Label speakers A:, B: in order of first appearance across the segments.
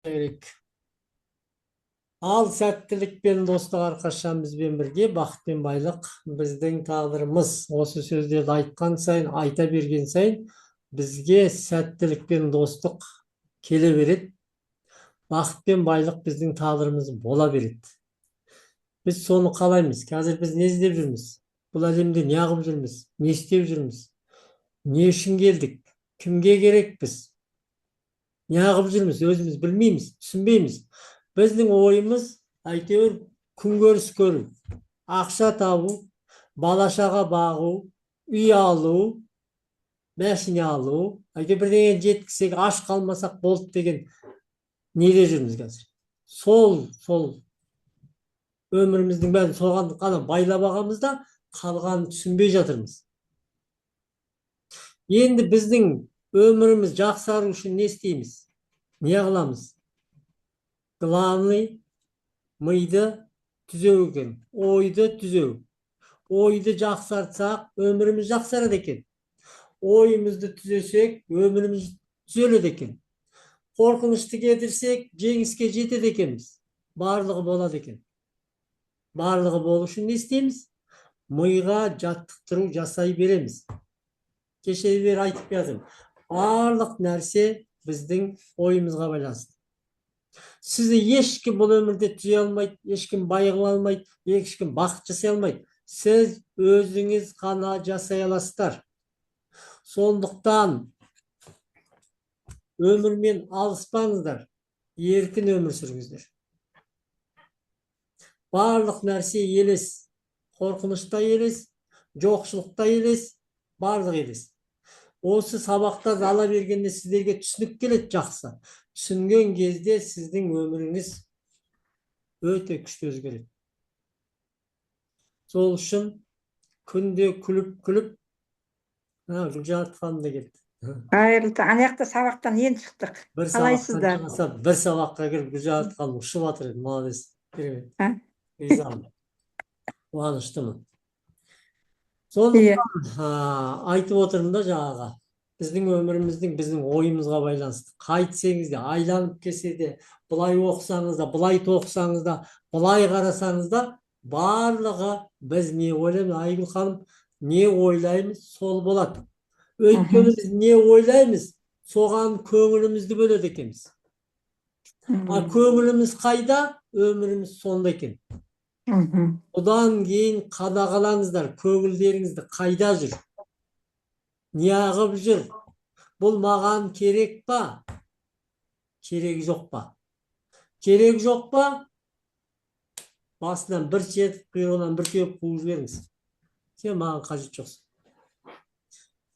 A: Керек. Ал сәттілік пен достық әрқашан бізбен бірге, бақыт пен байлық біздің тағдырымыз. Осы сөздерді айтқан сайын, айта берген сайын бізге сәттілік пен достық келе береді. Бақыт пен байлық біздің тағдырымыз бола береді. Біз соны қалаймыз. Қазір біз не іздеп жүрміз? Бұл әлемде не қылып жүрміз? Не істеп жүрміз? Не үшін келдік? Кімге керекпіз? Не қылып жүрміз? Өзіміз білмейміз, түсінбейміз. Біздің ойымыз әйтеуір күнкөріс көру, ақша табу, бала шаға бағу, үй алу, машина алу, әйтеуір бірдеңе жеткізсек, аш қалмасақ болды деген неде жүрміз қазір. Сол өміріміздің бәрін соған ғана байлап алғанбыз да, қалғанын түсінбей жатырмыз. Енді біздің өміріміз жақсару үшін не істейміз? Не қыламыз? Главный миды түзеу екен, ойды түзеу. Ойды жақсартсақ, өміріміз жақсарады екен. Ойымызды түзесек, өміріміз түзеледі екен. Қорқынышты кетірсек, жеңіске жетеді екенбіз. Барлығы болады екен. Барлығы болу үшін не істейміз? Миға жаттықтыру жасай береміз. Кеше бері айтып келатырмын. Барлық нәрсе біздің ойымызға байланысты. Сізді ешкім бұл өмірде түзей алмайды, ешкім бай қыла алмайды, ешкім бақыт жасай алмайды. Сіз өзіңіз ғана жасай аласыздар. Сондықтан өмірмен алыспаңыздар, еркін өмір сүріңіздер. Барлық нәрсе елес, қорқыныш та елес, жоқшылық та елес, барлық елес. Осы сабақтарды ала бергенде сіздерге түсінік келеді жақсы. Түсінген кезде сіздің өміріңіз өте күшті өзгереді. Сол үшін күнде күліп-күліп, Гүлжанат ханым да келді.
B: Қайырлы таң. Ана жақта сабақтан енді шықтық.
A: Бір
B: Қалайсыздар?
A: сабақтан шыға, бір сабаққа кіріп Гүлжанат ханым ұшып жатыр еді. Молодец. Керемет.
B: А?
A: Ризамын. Қуаныштымын. Сондықтан айтып отырмын да жаңағы. Біздің өміріміздің біздің ойымызға байланысты. Қайтсеңіз де, айланып келсе де, былай оқысаңыз да, былай тоқысаңыз да, былай қарасаңыз да, барлығы біз не ойлаймыз, Айгүл ханым, не ойлаймыз, сол болады. Өйткені біз не ойлаймыз, соған көңілімізді бөледі екенбіз. А көңіліміз қайда, өміріміз сонда екен. Одан кейін қадағалаңыздар, көңілдеріңізді қайда жүр? Неғып жүр? Бұл маған керек па? Керек жоқ па? Керек жоқ па? Басынан бір шертіп, құйрығынан бір теуіп қуып жіберіңіз. Сен маған қажет жоқсың.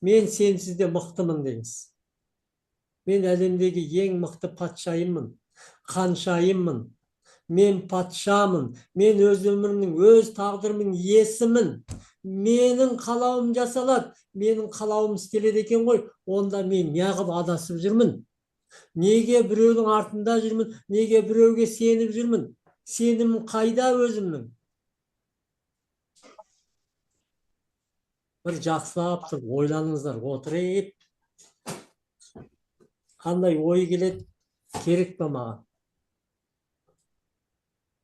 A: Мен сенсіз де мықтымын деңіз. Мен әлемдегі ең мықты патшайыммын, ханшайыммын. Мен патшамын. Мен өз өмірімнің, өз тағдырымның иесімін. Менің қалауым жасалады, менің қалауым істеледі екен ғой. Онда мен неғып адасып жүрмін? Неге біреудің артында жүрмін? Неге біреуге сеніп жүрмін? Сенімім қайда өзімнің? Бір жақсылап тұрып ойланыңыздар, отырып. Қандай ой келеді, керек па маған?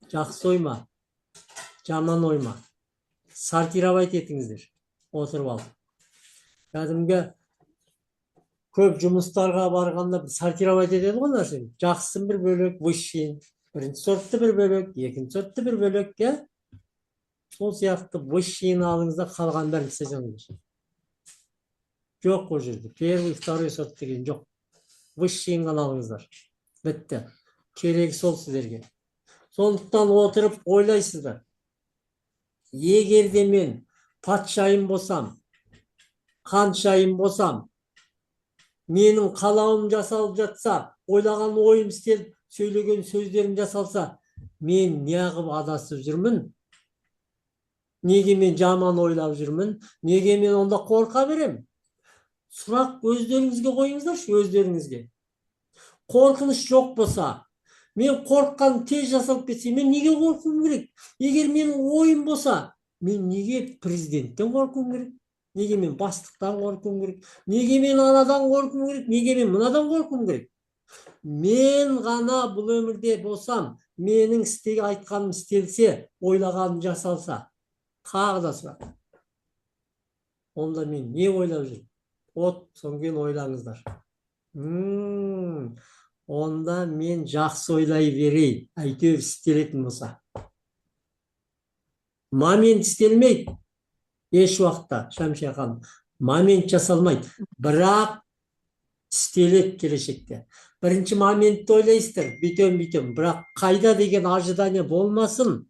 A: Жақсы ой ма? Жаман ой ма? Сортировать етіңіздер, отырып алып. Кәдімгі көп жұмыстарға барғанда сортировать етеді ғой нәрсені. Жақсысын бір бөлек, высший, бірінші сортты бір бөлек, екінші сортты бір бөлек, иә? Сол сияқты высшийін алыңыз да қалған бәрін істесеңіздер. Жоқ ол жерде. Первый, второй сорт деген жоқ. Высшийін ғана алыңыздар. Бітті. Керегі сол сіздерге. Сондықтан отырып ойлайсыздар. Егер де мен патшайым болсам, ханшайым болсам, менің қалауым жасалып жатса, ойлаған ойым істеліп, сөйлеген сөздерім жасалса, мен неғып адасып жүрмін? Неге мен жаман ойлап жүрмін? Неге мен онда қорқа берем? Сұрақ өздеріңізге қойыңыздаршы, өздеріңізге. Қорқыныш жоқ болса, мен қорыққан тез жасалып кетсе, мен неге қорқуым керек? Егер менің ойым болса, мен неге президенттен қорқуым керек? Неге мен бастықтан қорқуым керек? Неге мен анадан қорқуым керек? Неге мен мынадан қорқуым керек? Мен ғана бұл өмірде болсам, менің істегі айтқаным істелсе, ойлағаным жасалса, тағы да сұрақ. Онда мен не ойлап жүрмін? От, содан кейін ойлаңыздар. Онда мен жақсы ойлай берейін, әйтеуір істелетін болса. Момент істелмейді еш уақытта, Шәмшия ханым. Момент жасалмайды, бірақ істеледі келешекте. Бірінші моментті ойлайсыздар, бүйтем, бүйтем, бірақ қайда деген ожидание болмасын.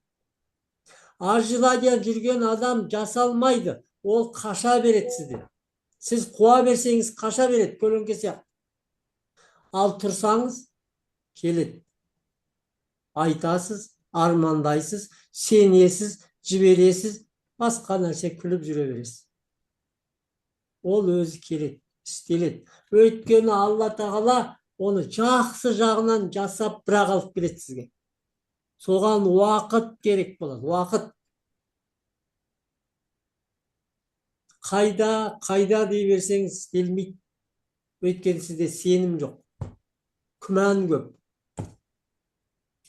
A: Ожидание жүрген адам жасалмайды, ол қаша береді сізден. Сіз қуа берсеңіз, қаша береді, көлеңке сияқты. Ал тұрсаңыз, келеді. Айтасыз, армандайсыз, сенесіз, жібересіз, басқа нәрсе күліп жүре бересіз. Ол өзі келеді, істеледі. Өйткені Алла Тағала оны жақсы жағынан жасап бірақ алып келеді сізге. Соған уақыт керек болады, уақыт. Қайда, қайда дей берсеңіз істелмейді. Өйткені сізде сенім жоқ. Күмән көп.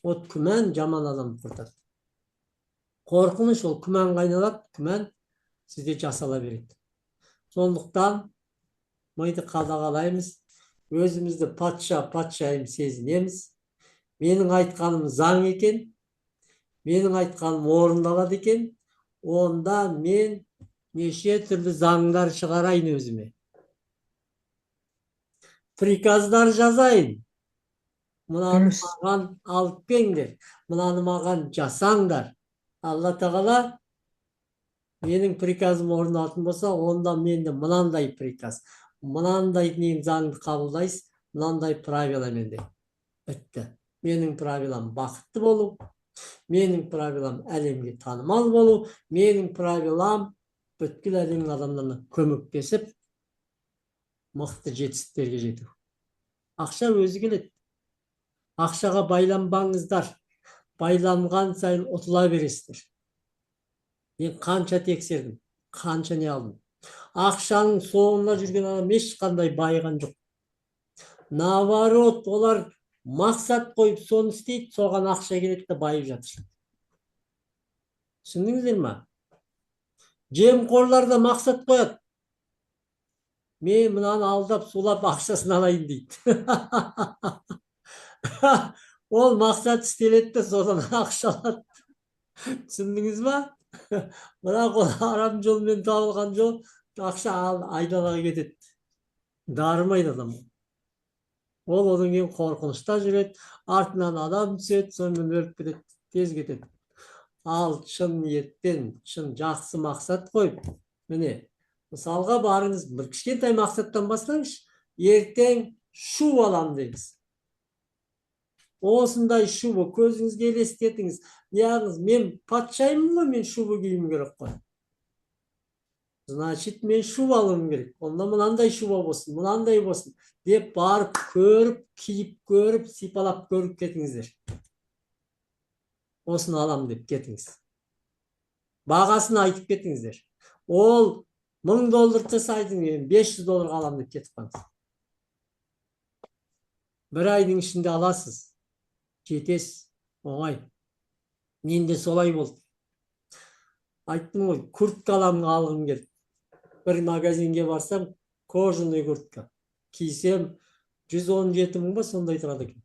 A: От күмән жаман адамды құртады. Қорқыныш ол күмәнға айналады, күмән сізде жасала береді. Сондықтан миды қадағалаймыз, өзімізді патша, патшайым сезінеміз. Менің айтқаным заң екен, менің айтқаным орындалады екен, онда мен неше түрлі заңдар шығарайын өзіме. Приказдар жазайын. Мынаны маған алып келіңдер, мынаны маған жасаңдар. Алла Тағала менің приказым орындалатын болса, онда менде мынандай приказ, мынандай мен заңды қабылдайсыз, мынандай правила менде. Бітті. Менің правилам бақытты болу, менің правилам әлемге танымал болу, менің правилам бүткіл әлемнің адамдарына көмектесіп, мықты жетістіктерге жету. Ақша өзі келеді. Ақшаға байланбаңыздар. Байланған сайын ұтыла бересіздер. Мен қанша тексердім, қанша не алдым. Ақшаның соңында жүрген адам ешқандай байыған жоқ. Наоборот, олар мақсат қойып соны істейді, соған ақша келеді де байып жатыр. Түсіндіңіздер ма? Жемқорлар да мақсат қояды. Мен мынаны алдап, сулап ақшасын алайын дейді. Ол мақсат істеледі де содан ақша алады. Түсіндіңіз ба? Бірақ ол арам жолмен табылған жол ақша айдалаға кетеді. Дарымайды адам. Ол одан кейін қорқынышта жүреді, артынан адам түседі, сонымен өліп кетеді, тез кетеді. Ал шын ниетпен, шын жақсы мақсат қойып, міне, мысалға барыңыз, бір кішкентай мақсаттан бастаңызшы, ертең шу алам деңіз. Осындай шуба көзіңізге елестетіңіз. Неғыңыз, мен патшайымын ғой, мен шуба киюім керек қой. Значит, мен шуба алуым керек. Онда мынандай шуба болсын, мынандай болсын деп барып көріп, киіп көріп, сипалап көріп кетіңіздер. Осыны алам деп кетіңіз. Бағасын айтып кетіңіздер. Ол 1000 доллар тұрса айтыңыз, мен 500 долларға алам деп кетіп қалыңыз. Бір айдың ішінде аласыз. Жетесіз, оңай. Менде солай болды. Айттым ғой, куртка аламын, алғым келді. Бір магазинге барсам, кожаный куртка. Кисем 117 мың ба сондай тұрады екен.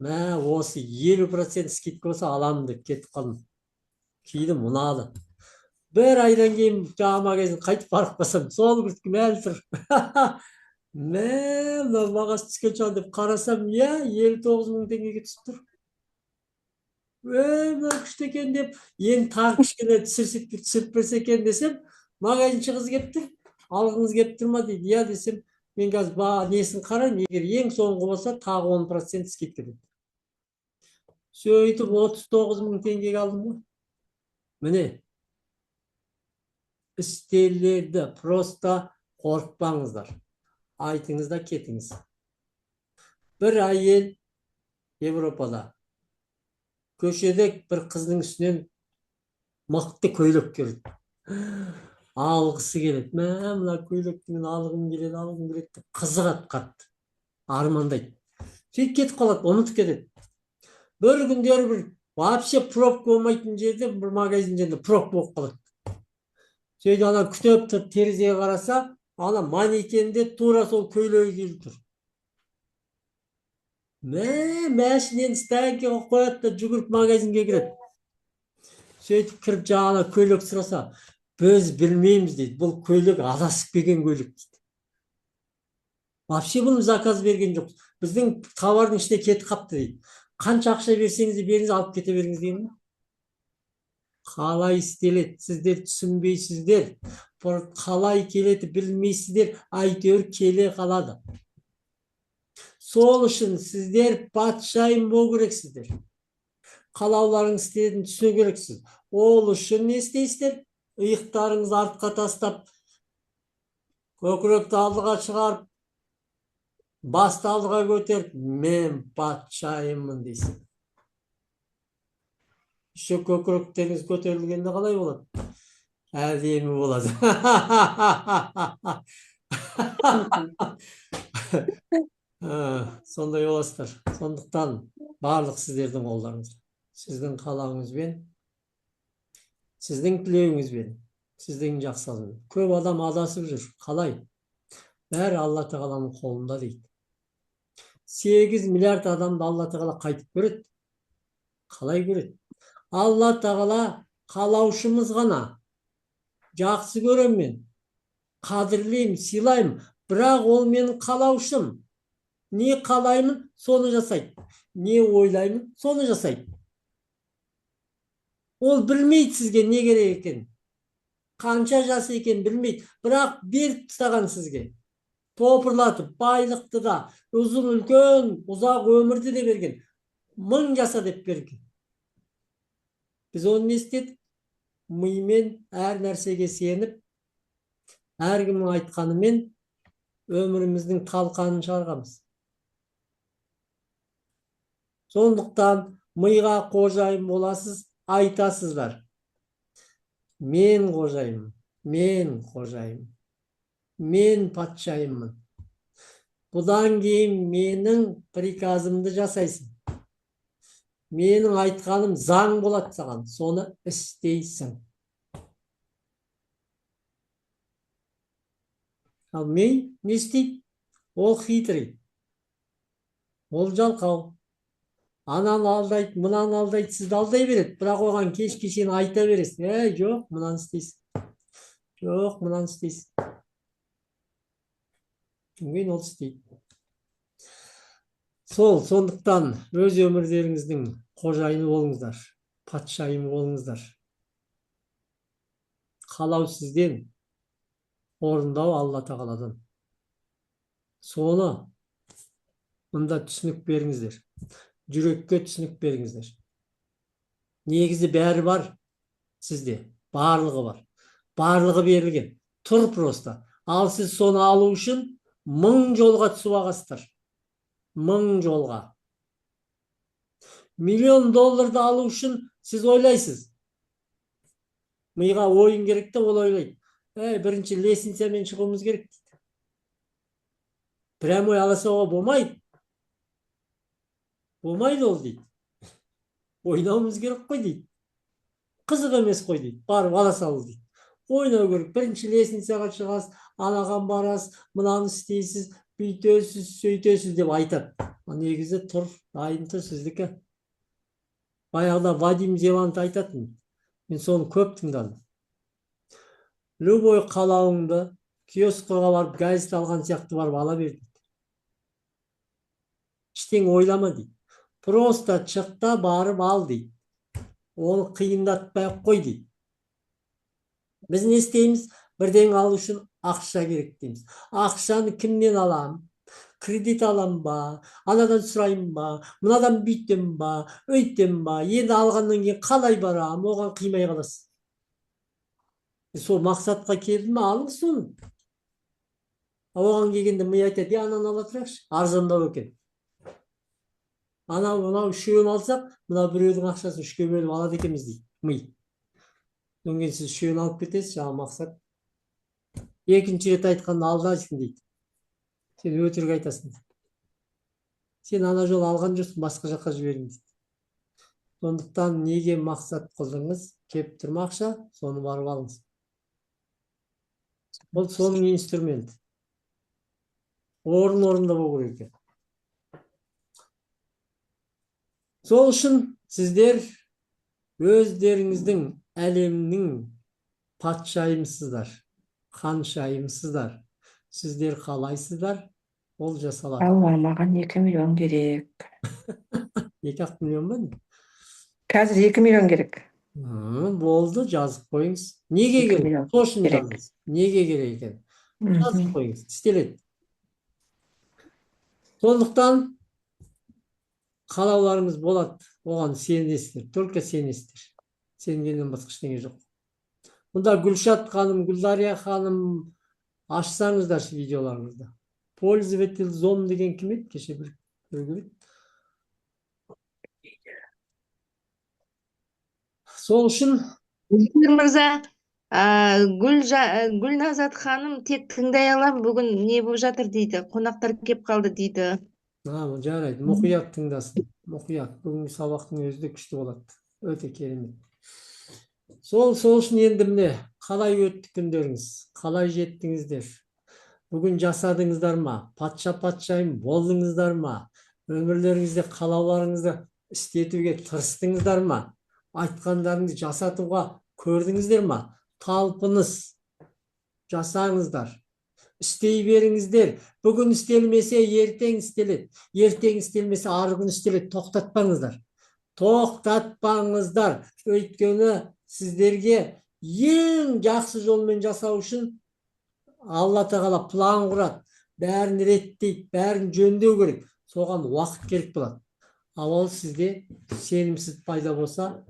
A: Мә, осы 50% скидка болса аламын деп кетіп қалдым. Кидім, ұнады. Бір айдан кейін жаңағы магазин қайтып барып қалсам, сол курткам әлі тұр. Мә, мынау бағасы түскен шығар деп қарасам, иә, 59 мың теңгеге түсіп тұр. Мынау күшті екен деп, енді тағы кішкене түсіріп берсе екен десем, магазинші қыз келіп тұр, алғыңыз келіп тұр ма дейді. Иә десем, мен қазір несін қараймын, егер ең соңғы болса тағы 10% скидка деді. Сөйтіп 39 мың теңгеге алдым ғой. Міне, істеледі, просто қорықпаңыздар. Айтыңыз да кетіңіз. Бір әйел Европада көшеде бір қыздың үстінен мықты көйлек көрді. Алғысы келеді. Мә, мына көйлекті мен алғым келеді, алғым келеді деп қызығады қатты. Армандайды. Сөйтіп кетіп қалады, ұмытып кетеді. Бір күндері бір вообще пробка болмайтын жерде, бір магазин жерінде пробка болып қалады. Сөйтіп ана күтіп тұрып терезеге қараса, ана манекенде тура сол көйлегі киіліп тұр. Мә, мәшинені стоянкаға қояды да жүгіріп магазинге кіреді. Сөйтіп кіріп жаңағы көйлек сұраса, біз білмейміз дейді, бұл көйлек адасып келген көйлек дейді. Вообще бұны заказ берген жоқ. Біздің товардың ішіне кетіп қапты дейді. Қанша ақша берсеңіз де беріңіз, алып кете беріңіз деген. Қалай істеледі, сіздер түсінбейсіздер. Қалай келеді білмейсіздер, әйтеуір келе қалады. Сол үшін сіздер патшайым болу керексіздер. Қалауларыңыз істетінін түсіну керексіз. Ол үшін не істейсіздер? Иықтарыңызды артқа тастап, көкіректі алдыға шығарып, басты алдыға көтеріп, мен патшайыммын дейсің. Еще көкіректеріңіз көтерілгенде қалай болады? Әдемі болады. Сондай боласыздар. Сондықтан барлық сіздердің қолдарыңызда. Сіздің қалауыңызбен, сіздің тілеуіңізбен, сіздің жақсылығыңызбен. Көп адам адасып жүр. Қалай? Бәрі Алла Тағаланың қолында дейді. 8 миллиард адамды Алла Тағала қайтып көреді. Қалай көреді? Алла Тағала қалаушымыз ғана. Жақсы көрем мен. Қадірлеймін, сыйлаймын. Бірақ ол менің қалаушым. Не қалаймын, соны жасайды. Не ойлаймын, соны жасайды. Ол білмейді сізге не керек екенін. Қанша жас екенін білмейді. Бірақ беріп тастаған сізге. Топырлатып, байлықты да, ұзын үлкен, ұзақ өмірді де берген. 1000 жаса деп берген. Біз оны не істедік? Мимен әр нәрсеге сеніп, әркімнің айтқанымен өміріміздің талқанын шығарғанбыз. Сондықтан миға қожайын боласыз, айтасыздар. Мен қожайын, мен қожайын, мен патшайыммын. Бұдан кейін менің приказымды жасайсың. Менің айтқаным заң болады саған, соны істейсің. Ал ми не істейді? Ол хитрый. Ол жалқау. Ананы алдайды, мынаны алдайды, сізді алдай береді. Бірақ оған кешке шейін айта бересің. Әй, жоқ, мынаны істейсің. Жоқ, мынаны істейсің. Кейін ол істейді. Сондықтан өз өмірлеріңіздің қожайыны болыңыздар, патшайымы болыңыздар. Қалау сізден, орындау Алла Тағаладан. Соны мұнда түсінік беріңіздер. Жүрекке түсінік беріңіздер. Негізі бәрі бар сізде, барлығы бар. Барлығы берілген. Тұр просто. Ал сіз соны алу үшін 1000 жолға түсіп ағасыздар. 1000 жолға. Миллион долларды алу үшін сіз ойлайсыз. Миға ойын керек те, ол ойлайды. Әй, бірінші лестницамен шығуымыз керек дейді. Прямой ала салуға болмайды. Болмайды ол дейді. Ойнауымыз керек қой дейді. Қызық емес қой дейді. Барып ала сал дейді. Ойнау керек. Бірінші лестницаға шығасыз, анаған барасыз, мынаны істейсіз, бүйтесіз, сөйтесіз деп айтады. Ал негізі тұр, дайын тұр сіздікі. Баяғыда Вадим Зеланд айтатын. Мен соны көп тыңдадым. Любой қалауыңды киоскіге барып газет алған сияқты барып ала бер дейді. Ештеңе ойлама дейді. Просто шық та барып ал дейді. Оны қиындатпай ақ қой дейді. Біз не істейміз? Бірдеңе алу үшін ақша керек дейміз. Ақшаны кімнен алам? Кредит алам ба? Анадан сұрайын ба? Мынадан бүйтем ба? Өйтем ба? Енді алғаннан кейін қалай барам? Оған қимай қаласыз. Сол мақсатқа келді ме, алыңыз соны. Оған келгенде ми айтады, ананы ала тұрайықшы, арзандау екен. Анау, мынау үшеуін алсақ, мынау біреудің ақшасын үшке бөліп алады екенбіз дейді ми. Содан кейін сіз үшеуін алып кетесіз, жаңағы мақсат. Екінші рет айтқанда алдайсың дейді. Сен өтірік айтасың дейді. Сен ана жолы алған жоқсың, басқа жаққа жібердім дейді. Сондықтан неге мақсат қылдыңыз, кеп тұр ма ақша, соны барып алыңыз. Бұл соның инструменті. Орын орында болу керек екен. Сол үшін сіздер өздеріңіздің әлемнің патшайымсыздар, ханшайымсыздар. Сіздер қалайсыздар, ол жасалады.
B: Алла, маған 2 миллион керек.
A: 2-ақ миллион ба, не?
B: Қазір 2 миллион керек.
A: Болды, жазып қойыңыз. Неге
B: 2
A: керек?
B: миллион
A: Сол үшін
B: керек.
A: жазыңыз. Неге керек екен? Жазып қойыңыз, істеледі. Сондықтан қалауларыңыз болады, оған сенесіздер, только сенесіздер. Сенгеннен басқа ештеңе жоқ. Мұнда Гүлшат ханым, Гүлдария ханым, ашсаңыздаршы видеоларыңызды. Пользователь зон деген кім еді? Кеше бір біреу келіп еді. Сол үшін
C: Жігер мырза, Гүлназат ханым тек тыңдай аламын, бүгін не болып жатыр дейді, қонақтар кеп қалды дейді.
A: Жарайды, мұқият тыңдасын. Мұқият. Бүгінгі сабақтың өзі де күшті болады. Өте керемет. Сол үшін енді міне, қалай өтті күндеріңіз? Қалай жеттіңіздер? Бүгін жасадыңыздар ма? Патша патшайым болдыңыздар ма? Өмірлеріңізде қалауларыңызды істетуге тырыстыңыздар ма? Айтқандарыңызды жасатуға көрдіңіздер ма? Талпыныс жасаңыздар. Істей беріңіздер. Бүгін істелмесе, ертең істеледі. Ертең істелмесе, арғы күн істеледі. Тоқтатпаңыздар. Тоқтатпаңыздар. Өйткені сіздерге ең жақсы жолмен жасау үшін Алла Тағала план құрады. Бәрін реттейді, бәрін жөндеу керек. Соған уақыт керек болады. Ал ол сізде сенімсіз пайда болса,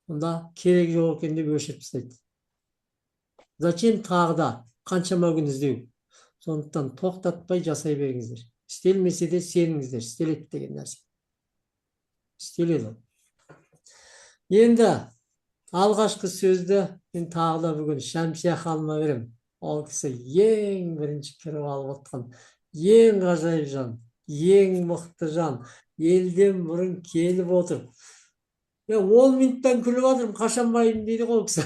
A: онда керек жоқ екен деп өшіріп тастайды. Зачем тағы да қаншама күн іздеу? Сондықтан тоқтатпай жасай беріңіздер. Істелмесе де сеніңіздер, істеледі деген нәрсе. Істеледі ол. Енді алғашқы сөзді мен тағы да бүгін Шәмшия ханымға беремін. Ол кісі ең бірінші кіріп алып отқан ең ғажайып жан, ең мықты жан, елден бұрын келіп отыр. Мен 10 минуттан күліп жатырмын, қашан байимын дейді ғой ол кісі.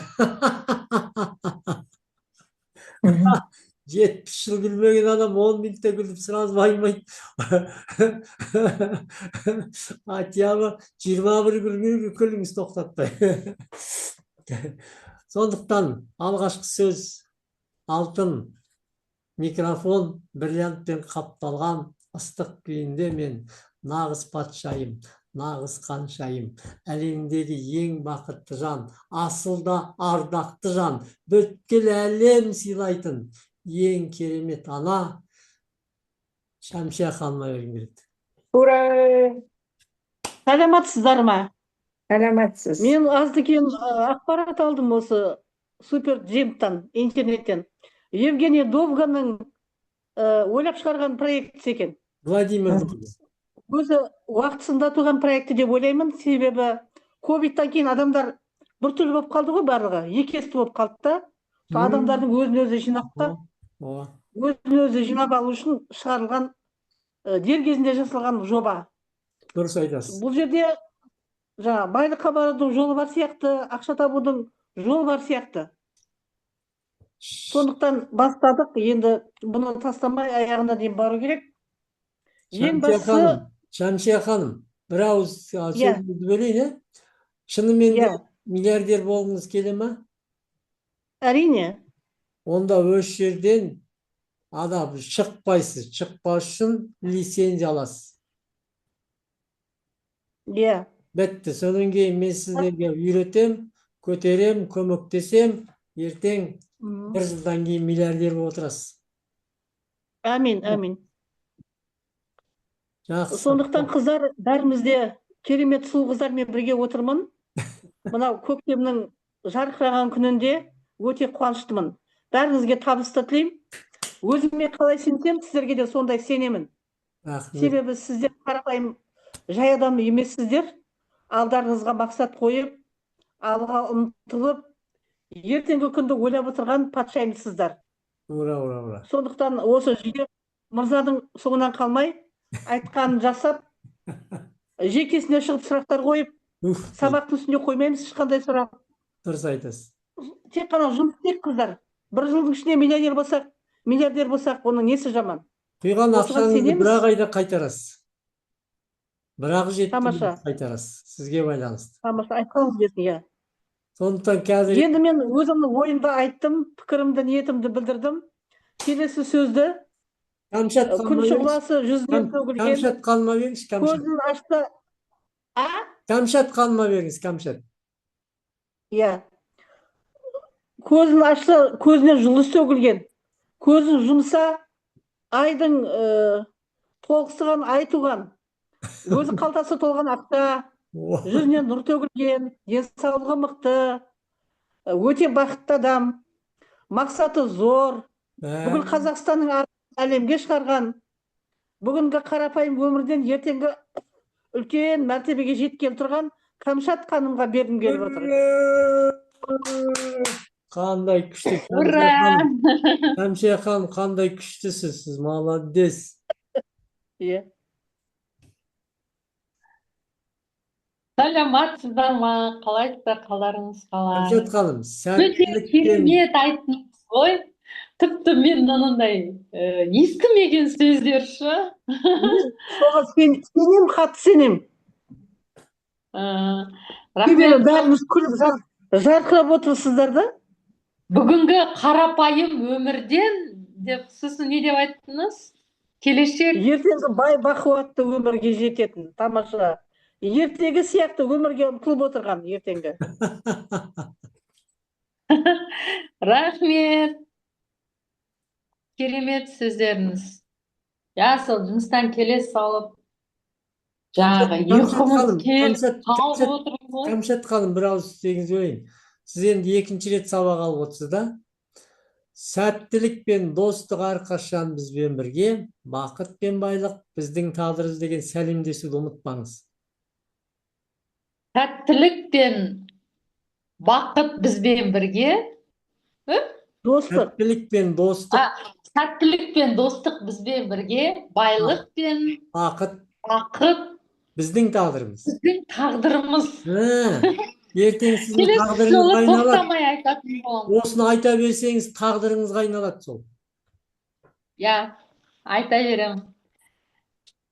A: 70 жыл күлмеген адам 10 минутта күліп сразу байымайды. Хотя бы 21 күлген күліңіз тоқтатпай. Сондықтан алғашқы сөз алтын микрофон бриллиантпен қапталған ыстық күйінде мен нағыз патшайым, нағыз ханшайым, әлемдегі ең бақытты жан, асыл да ардақты жан, бүткіл әлем сыйлайтын ең керемет ана Шәмшия ханымға бергім келеді.
B: Ура!
D: Саламатсыздар ма?
B: Саламатсыз.
D: Мен азды-кем ақпарат алдым осы Супер Джимптан, интернеттен. Евгений Довганның ойлап шығарған проектісі екен.
A: Владимир Довган.
D: Өзі уақытысында туған проекті деп ойлаймын, себебі ковидтан кейін адамдар біртүрлі болып қалды ғой барлығы, екі есті болып қалды да. Сол адамдардың өзін өзі жинап та, өзін өзі жинап алу үшін шығарылған, дер кезінде жасалған жоба.
A: Дұрыс айтасыз.
D: Бұл жерде жаңа байлыққа барудың жолы бар сияқты, ақша табудың жолы бар сияқты. Сондықтан бастадық, енді бұны тастамай аяғына дейін бару керек. Ең
A: Шәмшия
D: бастысы
A: ханым, Шәмшия ханым, бір ауыз сөзіңізді бөлейін, ә? Шынымен де миллиардер болғыңыз келе ма?
D: Әрине.
A: Онда осы жерден адам шықпайсыз. Шықпас үшін лицензия аласыз. Бітті. Содан кейін мен сіздерге үйретем, көтерем, көмектесем. Ертең бір жылдан кейін миллиардер болып отырасыз.
D: Әмин, әмин.
A: Жақсы.
D: Сондықтан қыздар, бәріміз де керемет сұлу қыздармен бірге отырмын. Мынау көктемнің жарқыраған күнінде өте қуаныштымын. Бәріңізге табысты тілеймін. Өзіме қалай сенсем, сіздерге де сондай сенемін.
A: Рахмет.
D: Себебі сіздер қарапайым жай адам емессіздер. Алдарыңызға мақсат қойып, алға ұмтылып, ертеңгі күнді ойлап отырған патшайымсыздар.
A: Ура, ура, ура.
D: Сондықтан осы Жігер мырзаның соңынан қалмай, Айтқанын жасап, жекесіне шығып сұрақтар қойып,
A: Уф,
D: сабақтың үстінде қоймаймыз ешқандай сұрақ.
A: Дұрыс айтасыз.
D: Тек қана жұмыс істейік, қыздар. Бір жылдың ішінде миллионер болсақ, миллиардер болсақ, оның несі жаман?
A: Құйған
D: Осыған
A: ақшаңызды
D: сенеміз.
A: бір ақ айда қайтарасыз. Бір ақ жеті
D: Тамаша.
A: қайтарасыз. Сізге байланысты.
D: Тамаша, айтқаныңыз келсін, иә.
A: Сондықтан қазір
D: Енді мен өзімнің ойымды айттым, пікірімді, ниетімді білдірдім. Келесі сөзді
A: Кәмшат
D: күн
A: ханыма беріңізші.
D: шұғыласы жүзінен төгілген,
A: Кәмшат ханыма беріңізші, Кәмшат.
D: көзін ашса, а?
A: Кәмшат ханыма беріңіз, Кәмшат.
D: Иә. Көзін ашса, көзінен жұлдыз төгілген. Көзін жұмса, айдың толықсыған ай туған. Өзі қалтасы толған ақша,
A: О,
D: жүзінен нұр төгілген, денсаулығы мықты, өте бақытты адам, мақсаты зор, бүкіл Қазақстанның атын әлемге шығарған, бүгінгі қарапайым өмірден ертеңгі үлкен мәртебеге жеткен тұрған Қамшат ханымға бергім келіп отыр.
A: Қандай күшті.
E: Ура!
A: Кәмшат ханым, қандай күштісіз сіз, молодец.
D: Иә.
E: Саламатсыздар ма? Қалайсыздар? Қалдарыңыз қалай?
A: Кәмшат ханым,
E: Өте
A: сәттілікпен
E: керемет айттыңыз ғой. Тіпті мен мынандай естімеген сөздер шы.
D: Соған сенем, қатты сенем. Себебі
E: Рахмет.
D: бәріміз күліп жарқырап отырсыздар да.
E: Бүгінгі қарапайым өмірден деп, сосын не деп айттыңыз? Келешек
D: Ертеңгі бай бақуатты өмірге жететін, тамаша. Ертегі сияқты өмірге ұмтылып отырған ертеңгі.
E: Рахмет. Керемет сөздеріңіз. Я сол жұмыстан келе салып, жаңағы
A: Кәмшат
E: ұйқымыз
A: ханым,
E: келіп
A: Кәмшат,
E: қалып
A: Кәмшат,
E: отырмыз ғой.
A: Кәмшат ханым, бір ауыз сөзіңізді бөлейін. Сіз енді екінші рет сабақ алып отырсыз да. Сәттілік пен достық әрқашан бізбен бірге, бақыт пен байлық біздің тағдырымыз деген сәлемдесуді ұмытпаңыз.
E: Сәттілік пен бақыт бізбен бірге.
D: Достық.
A: Сәттілік пен достық,
E: Сәттілік пен достық бізбен бірге, байлық пен
A: бақыт
E: бақыт
A: біздің тағдырымыз.
E: біздің тағдырымыз.
A: Ә, ертең сіздің
E: Келесі
A: тағдырыңызға
E: жолы
A: айналады.
E: тоқтамай айтатын боламын.
A: Осыны айта берсеңіз, тағдырыңызға айналады сол.
E: Иә, айта беремін.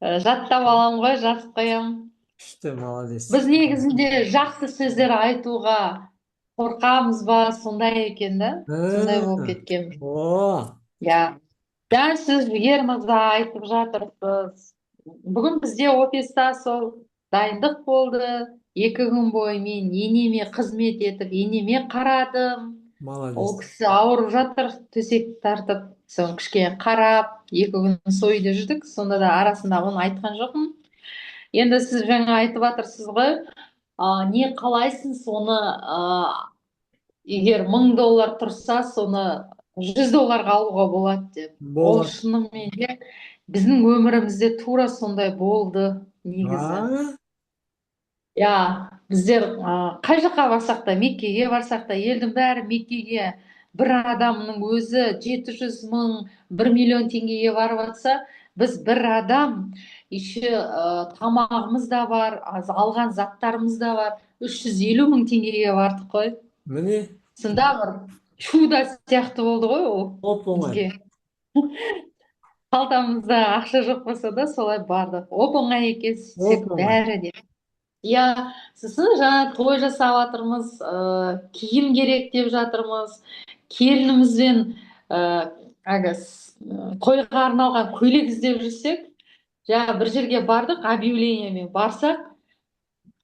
E: Жаттап аламын ғой, жазып қоямын.
A: Күшті, молодец.
E: Біз негізінде жақсы сөздер айтуға қорқамыз ба, сондай екен да? Сондай болып кеткен.
A: О,
E: Иә. Дәл сіз, Жігер мырза, айтып жатырсыз. Бүгін бізде офиста сол дайындық болды. 2 күн бойы мен енеме қызмет етіп, енеме қарадым. Ол
A: молодец.
E: кісі ауырып жатыр, төсек тартып, соны кішкене қарап, 2 күн сол үйде жүрдік. Сонда да арасында оны айтқан жоқпын. Енді сіз жаңа айтып жатырсыз ғой, не қалайсың соны, егер 1000 доллар тұрса, соны 100 долларға алуға болады деп. Ол
A: Болады.
E: шынымен де біздің өмірімізде тура сондай болды негізі.
A: А,
E: Иә, біздер қай жаққа барсақ та, Меккеге барсақ та, елдің бәрі Меккеге бір адамның өзі 700 000, 1 миллион теңгеге барып жатса, біз бір адам, еще тамағымыз да бар, алған заттарымыз да бар, 350 000 теңгеге бардық қой.
A: Міне,
E: Сонда бір чудо сияқты болды ғой ол
A: оп оңай.
E: бізге. Қалтамызда ақша жоқ болса да, солай бардық. Оп оңай екен сөйтсек
A: Оп оңай.
E: бәрі де. Иә, сосын жаңа той жасап жатырмыз, киім керек деп жатырмыз. Келінімізбен әлгі тойға арналған көйлек іздеп жүрсек, жаңа бір жерге бардық, объявлениемен барсақ,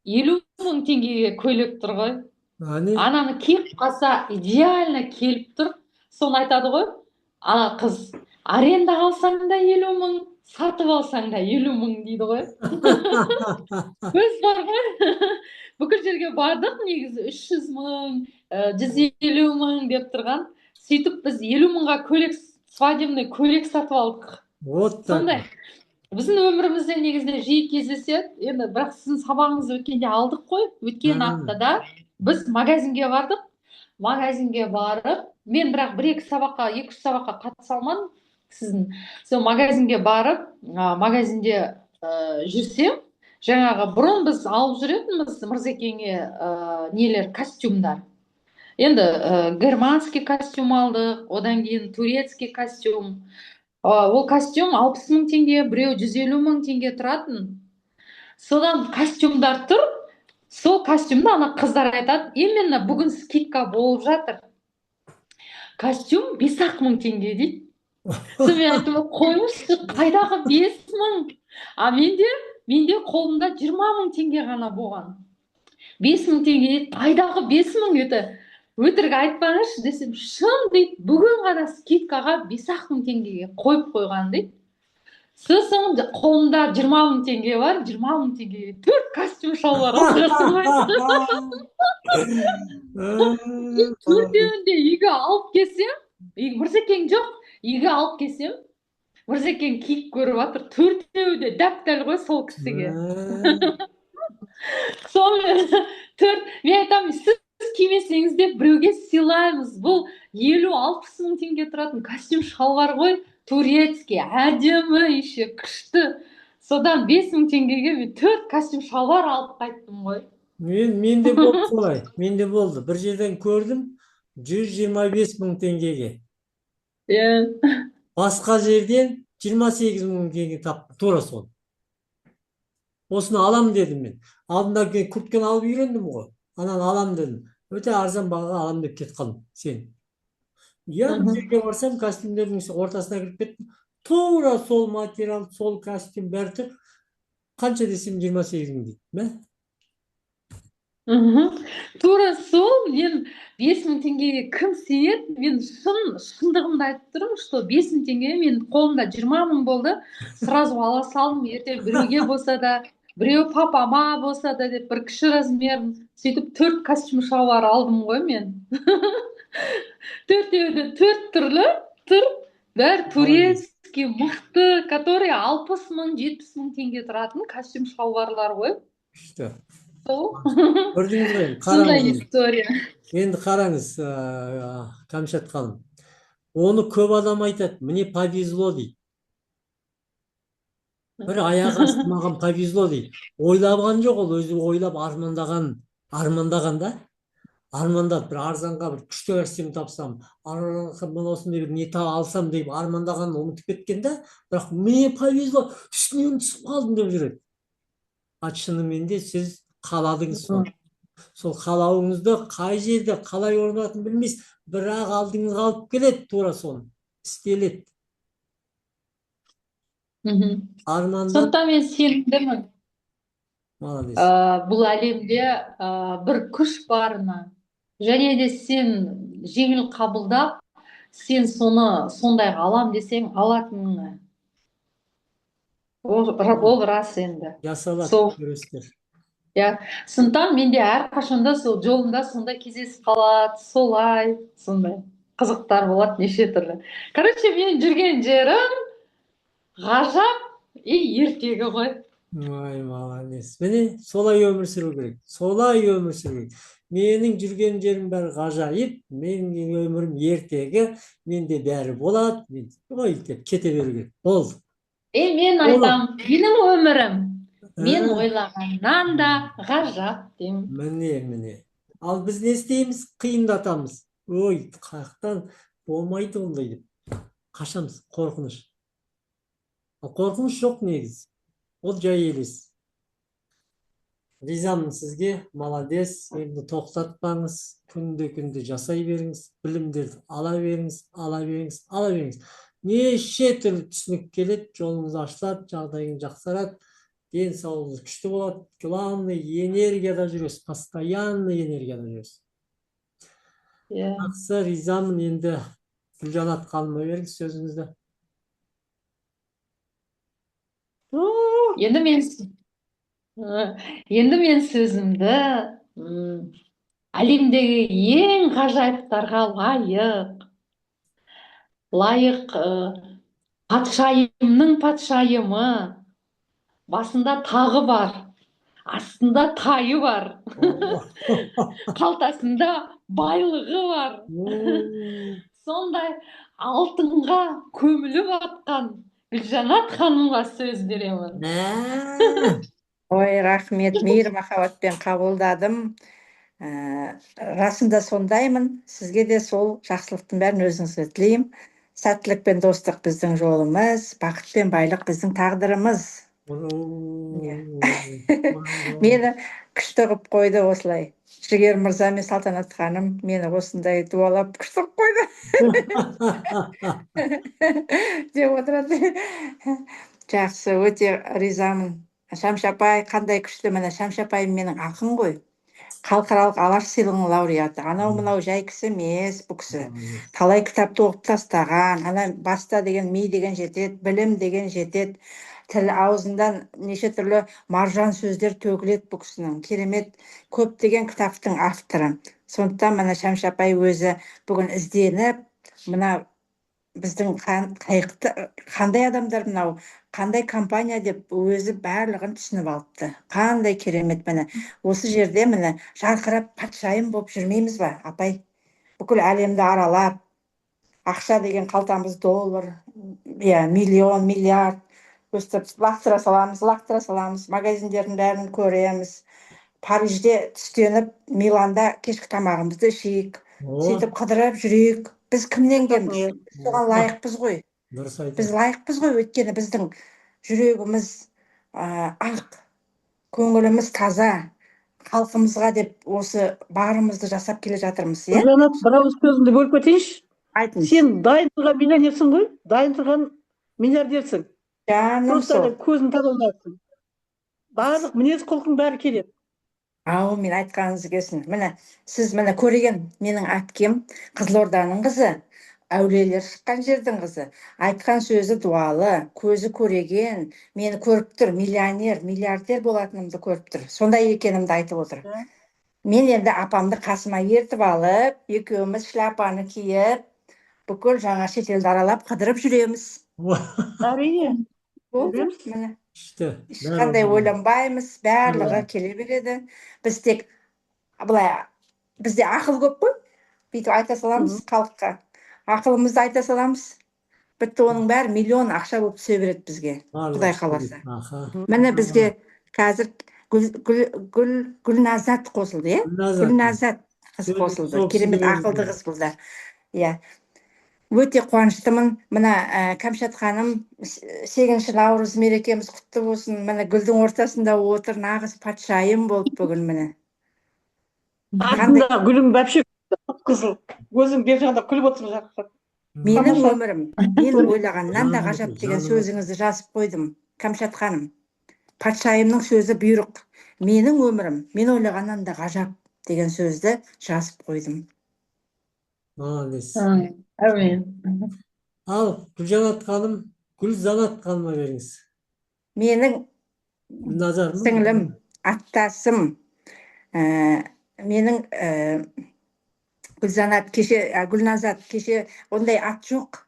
E: 50 000 теңгеге көйлек тұр ғой.
A: Әне,
E: Ананы киіп қалса, идеально келіп тұр. Соны айтады ғой, ана қыз: аренда алсаң да 50 000, сатып алсаң да 50 000 дейді ғой. Біз бар ғой, бүкіл жерге бардық негізі 300 000, 150 000 деп тұрған. Сөйтіп біз 50 000-ға көйлек, свадебный көйлек сатып алдық.
A: Вот так.
E: Сондай. Біздің өмірімізде негізінде жиі кездеседі. Енді бірақ сіздің сабағыңызды өткенде алдық қой. Өткен аптада біз магазинге бардық. Магазинге барып, мен бірақ бір екі сабаққа, екі үш сабаққа қатыса алмадым. Сіздің сол магазинге барып, магазинде жүрсем, жаңағы бұрын біз алып жүретінбіз Мырзекеңе нелер, костюмдар. Енді германский костюм алдық, одан кейін турецкий костюм. Ол костюм 60 000 теңге, біреу 150 000 теңге тұратын. Содан костюмдар тұр, сол костюмді ана қыздар айтады, именно бүгін скидка болып жатыр, костюм 5-ақ мың теңге дейді. Сонымен мен айттым: «Қойыңызшы, қайдағы 5000?» А менде қолымда 20 000 теңге ғана болған. 5000 теңге дейді, қайдағы 5000, это өтірік айтпаңызшы десем, шын дейді, бүгін ғана скидкаға 5-ақ мың теңгеге қойып қойған дейді. Сосын қолымда 20 000 теңге бар, 20 000 теңгеге төрт костюм шалбар алуға сыймайды. Төртеуін де үйге алып келсем, Мырзекең жоқ, үйге алып келсем, Мырзекең киіп көріп жатыр, төртеуі де дәп дәл ғой сол кісіге. Сонымен төрт, мен айтамын, сіз кимесеңіз де, біреуге сыйлаймыз, бұл 50-60 мың теңге тұратын костюм шалбар ғой, турецкий, әдемі, еще күшті. Содан 5000 теңгеге мен төрт костюм шалбар алып қайттым ғой.
A: Менде болды солай, менде болды. Бір жерден көрдім 125 000 теңгеге. Басқа жерден 28 000 теңге таптым, тура сол. Осыны алам дедім мен. Алдында куртканы алып үйрендім ғой. Ананы алам дедім. Өте арзан бағаға алам деп кетіп қалдым сен. Иә, бір жерге барсам, костюмдердің ортасына кіріп кеттім. Тура сол материал, сол костюм бәрі тұр. Қанша десем, 28 000 дейді. Мә?
E: Тура сол, мен 5000 теңгеге кім сенеді? Мен шындығымды айтып тұрмын, что 5000 теңге, мен қолымда 20 000 болды, сразу ала салдым, ертең біреуге болса да, біреу папама болса да деп, бір кіші размерін. Сөйтіп төрт костюм шалбар алдым ғой мен. Төртеуі де төрт түрлі тұр, бәрі турецкий, мықты, который 60 000, 70 000 теңге тұратын костюм шалбарлар ғой.
A: Күшті.
E: Сол.
A: Көрдіңіз ғой енді,
E: Сондай
A: қараңыз енді.
E: история.
A: Енді қараңыз, Кәмшат ханым. Оны көп адам айтады, мне повезло дейді. Бір аяқ асты маған повезло дейді. Ойлаған жоқ ол, өзі ойлап армандаған, армандаған да. Армандап бір арзанға бір күшті костюм тапсам, арзанға мен осындай бір не алсам деп армандағанын ұмытып кеткен да, бірақ мне повезло, үстінен түсіп қалдым деп жүреді. А шынымен де сіз қаладыңыз соны. Сол қалауыңызды қай жерде қалай орындалатынын білмейсіз, бірақ алдыңызға алып келеді тура соны. Істеледі. Армандап
E: Сондықтан мен сенімдімін.
A: Молодец.
E: Бұл әлемде бір күш барына және де сен жеңіл қабылдап, сен соны сондайға алам десең, алатыныңа. Ол рас енді.
A: Жасалады,
E: Сол.
A: көресіздер.
E: Иә, сондықтан менде әрқашанда сол жолымда сондай кездесіп қалады, солай, сондай қызықтар болады неше түрлі. Короче, менің жүрген жерім ғажап и ертегі ғой.
A: Ой, молодец. Міне, солай өмір сүру керек. Солай өмір сүру керек. Менің жүрген жерім бәрі ғажайып, менің өмірім ертегі, менде бәрі болады. Мен ой деп кете беру керек. Болды.
E: Е, мен
A: Болады.
E: айтам, менің өмірім мен ойлағаннан да ғажап деймін.
A: Міне, міне. Ал біз не істейміз? Қиындатамыз. Ой, қаяқтан, болмайды ондай деп. Қашамыз, қорқыныш. Ал қорқыныш жоқ негізі. Ол жай елес. Ризамын сізге, молодец. Енді тоқтатпаңыз, күнде күнде жасай беріңіз, білімдерді ала беріңіз, ала беріңіз, ала беріңіз. Неше түрлі түсінік келеді, жолыңыз ашылады, жағдайыңыз жақсарады, денсаулығыңыз күшті болады. Главное, энергияда жүресіз, постоянно энергияда жүресіз.
E: Иә.
A: Жақсы, ризамын. Енді Гүлжанат ханымға беріңіз сөзіңізді.
E: Енді мен сөзімді әлемдегі ең ғажайыптарға лайық патшайымның патшайымы, басында тағы бар, астында тайы бар, қалтасында байлығы бар, сондай Алтынға көміліп атқан Гүлжанат ханымға сөз беремін.
A: Мә.
B: Ой, рахмет, мейір махаббатпен қабылдадым. Расында сондаймын. Сізге де сол жақсылықтың бәрін өзіңізге тілеймін. Сәттілік пен достық біздің жолымыз, бақыт пен байлық біздің тағдырымыз. Мені күшті қылып қойды осылай. Жігер мырза мен Салтанат ханым мені осындай дуалап күшті қылып қойды деп отырады. Жақсы, өте ризамын. Шәмші апай қандай күшті, міне, Шәмші апайым менің ақын ғой. Халықаралық Алаш сыйлығының лауреаты. Анау мынау жай кісі емес бұл кісі. Талай кітапты оқып тастаған. Ана баста деген ми деген жетеді, білім деген жетеді. Тіл аузынан неше түрлі маржан сөздер төгіледі бұл кісінің. Керемет, көптеген кітаптың авторы. Сондықтан міне, Шәмші апай өзі бүгін ізденіп, мына біздің қандай адамдар мынау, қандай компания деп өзі барлығын түсініп алыпты. Қандай керемет, міне, осы жерде, міне, жарқырап патшайым болып жүрмейміз ба, апай? Бүкіл әлемді аралап, ақша деген қалтамыз доллар, иә, миллион, миллиард, өстіп лақтыра саламыз, лақтыра саламыз, магазиндердің бәрін көреміз. Парижде түстеніп, Миланда кешкі тамағымызды ішейік, сөйтіп қыдырып жүрейік. Біз кімнен кембіз? Біз соған лайықпыз ғой.
A: Дұрыс
B: Біз
A: айтасыз.
B: лайықпыз ғой, өйткені біздің жүрегіміз ақ, көңіліміз таза, халқымызға деп осы барымызды жасап келе жатырмыз, иә?
D: Гүлжанат, бір ауыз сөзімді бөліп кетейінші.
B: Айтыңыз.
D: Сен дайын тұрған миллионерсің ғой, дайын тұрған миллиардерсің.
B: Жаным
D: Просто
B: сол.
D: ана көзін таза аласың. Барлық мінез құлқың бәрі келеді.
B: Әумин, айтқаныңыз келсін. Міне, сіз, міне, көреген менің әпкем Қызылорданың қызы, әулиелер шыққан жердің қызы. Айтқан сөзі дуалы, көзі көреген, мені көріп тұр, миллионер, миллиардер болатынымды көріп тұр. Сондай екенімді айтып отыр. Мен енді апамды қасыма ертіп алып, екеуміз шляпаны киіп, бүкіл жаңа шетелді аралап қыдырып жүреміз.
D: Әрине.
B: Болды,
D: Жүреміз.
B: міне.
A: Күшті.
B: Ешқандай ойланбаймыз, барлығы келе береді. Біз тек былай, бізде ақыл көп қой, бүйтіп айта саламыз халыққа. Ақылымызды айта саламыз. Бітті, оның бәрі миллион ақша болып түсе береді бізге. Құдай қаласа. Міне, бізге қазір Гүл, Гүл, Гүл, Гүлназат қосылды, иә? Гүлназат қыз қосылды. Керемет ақылды қыз бұл да. Иә. Өте қуаныштымын. Мына Кәмшат ханым, 8 наурыз мерекеміз құтты болсын. Міне, гүлдің ортасында отыр, нағыз патшайым болып бүгін, міне.
D: Артында гүлің вообще қызыл. Өзің бер жағында күліп отырсың жақсы.
B: Менің
D: Тамаша.
B: өмірім мен ойлағаннан да
A: Жаным
B: ғажап деген
A: жаным.
B: сөзіңізді жазып қойдым, Кәмшат ханым. Патшайымның сөзі бұйрық. Менің өмірім мен ойлағаннан да ғажап деген сөзді жазып қойдым.
A: Молодец.
E: Әумин.
A: Ал, Гүлжанат ханым, Гүлзанат ханымға беріңіз.
B: Менің
A: Гүлназар ма?
B: сіңлім, аттасым, менің Гүлзанат кеше, Гүлназат кеше, ондай ат жоқ.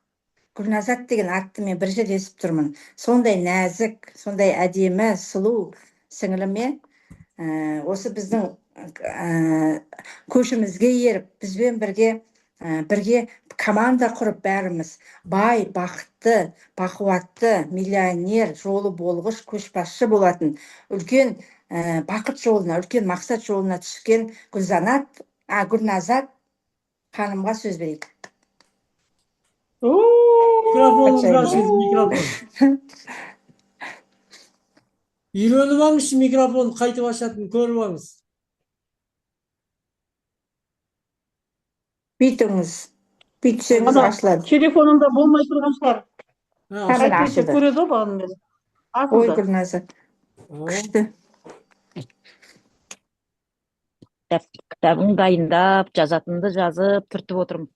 B: Гүлназат деген атты мен бір жерде естіп тұрмын. Сондай нәзік, сондай әдемі, сұлу сіңіліме, осы біздің көшімізге еріп, бізбен бірге бірге команда құрып, бәріміз бай, бақытты, бақуатты, миллионер, жолы болғыш көшбасшы болатын үлкен бақыт жолына, үлкен мақсат жолына түскен Гүлзанат, Гүлназат ханымға сөз берейік.
A: Микрофоныңызды
B: Патшайым.
A: ашыңыз, микрофон. Үйреніп алыңызшы, микрофон қайтып ашатынын көріп алыңыз.
B: Бүйтіңіз, бүйтсеңіз
D: Ана,
B: ашылады.
D: Телефонында болмай тұрған шығар.
A: Ha,
B: Қазір
A: ашылды.
D: Әйтпесе
B: ашылды.
D: көреді ғой бағанадан бері.
B: Ой,
D: Ашылды.
B: Гүлназат,
A: О,
B: күшті.
F: Кітабын дайындап, жазатынды жазып, түртіп отырмын.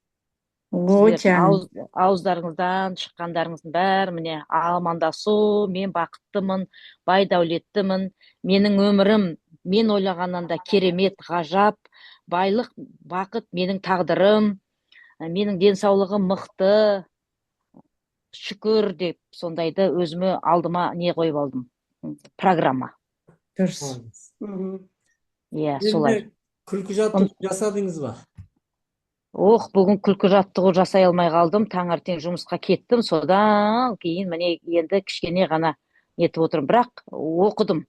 B: Ой,
F: Сіздердің
B: жаным.
F: Ауыздарыңыздан шыққандарыңыздың бәрі, міне, амандасу, мен бақыттымын, бай дәулеттімін, менің өмірім мен ойлағаннан да керемет, ғажап, байлық, бақыт менің тағдырым, менің денсаулығым мықты, шүкір деп сондайды өзіме алдыма не қойып алдым, программа.
B: Дұрыс.
A: Молодец.
D: Мгм.
F: Иә, солай.
A: Енді күлкі жаттығу жасадыңыз ба?
F: Ох, бүгін күлкі жаттығу жасай алмай қалдым, таңертең жұмысқа кеттім, содан кейін міне енді кішкене ғана нетіп отырмын, бірақ оқыдым.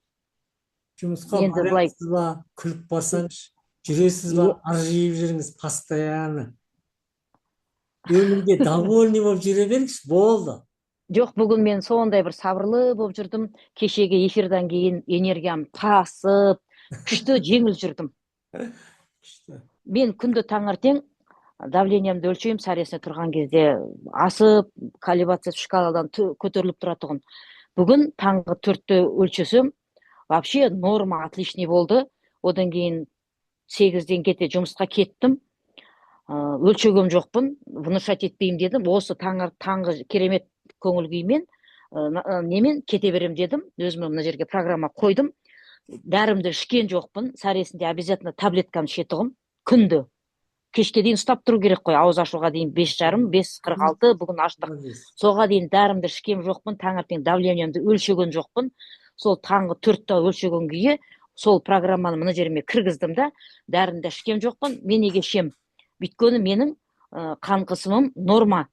A: Жұмысқа
F: Енді былай
A: барасыз ба, күліп барсаңызшы, жүресіз ба, ыржиып жүріңіз постоянно. Өмірге довольный болып жүре беріңізші, болды.
F: Жоқ, бүгін мен сондай бір сабырлы болып жүрдім. Кешегі эфирдан кейін энергиям тасып, күшті жеңіл жүрдім.
A: Күшті.
F: Мен күнде таңертең давлениемді өлшеймін, сәресіне тұрған кезде асып, колебаться шкаладан көтеріліп тұратұғын. Бүгін таңғы 4-те өлшесем, вообще норма, отличный болды. Одан кейін 8-ден кете жұмысқа кеттім. Өлшеген жоқпын, внушать етпеймін дедім. Осы таңғы керемет көңіл күймен, немен кете берем дедім. Өзіме мына жерге программа қойдым. Дәрімді ішкен жоқпын. Сәресінде обязательно таблетканы ішетұғым. Күнді. Кешке дейін ұстап тұру керек қой, ауыз ашуға дейін 5:30, 5:46, бүгін аштық.
A: Молодец.
F: Соға дейін дәрімді ішкен жоқпын, таңертең давлениемді өлшеген жоқпын. Сол таңғы 4-те өлшеген күйі сол программаны мына жеріме кіргіздім да, дәрімді ішкен жоқпын. Мен неге ішем? Өйткені менің қан қысымым норма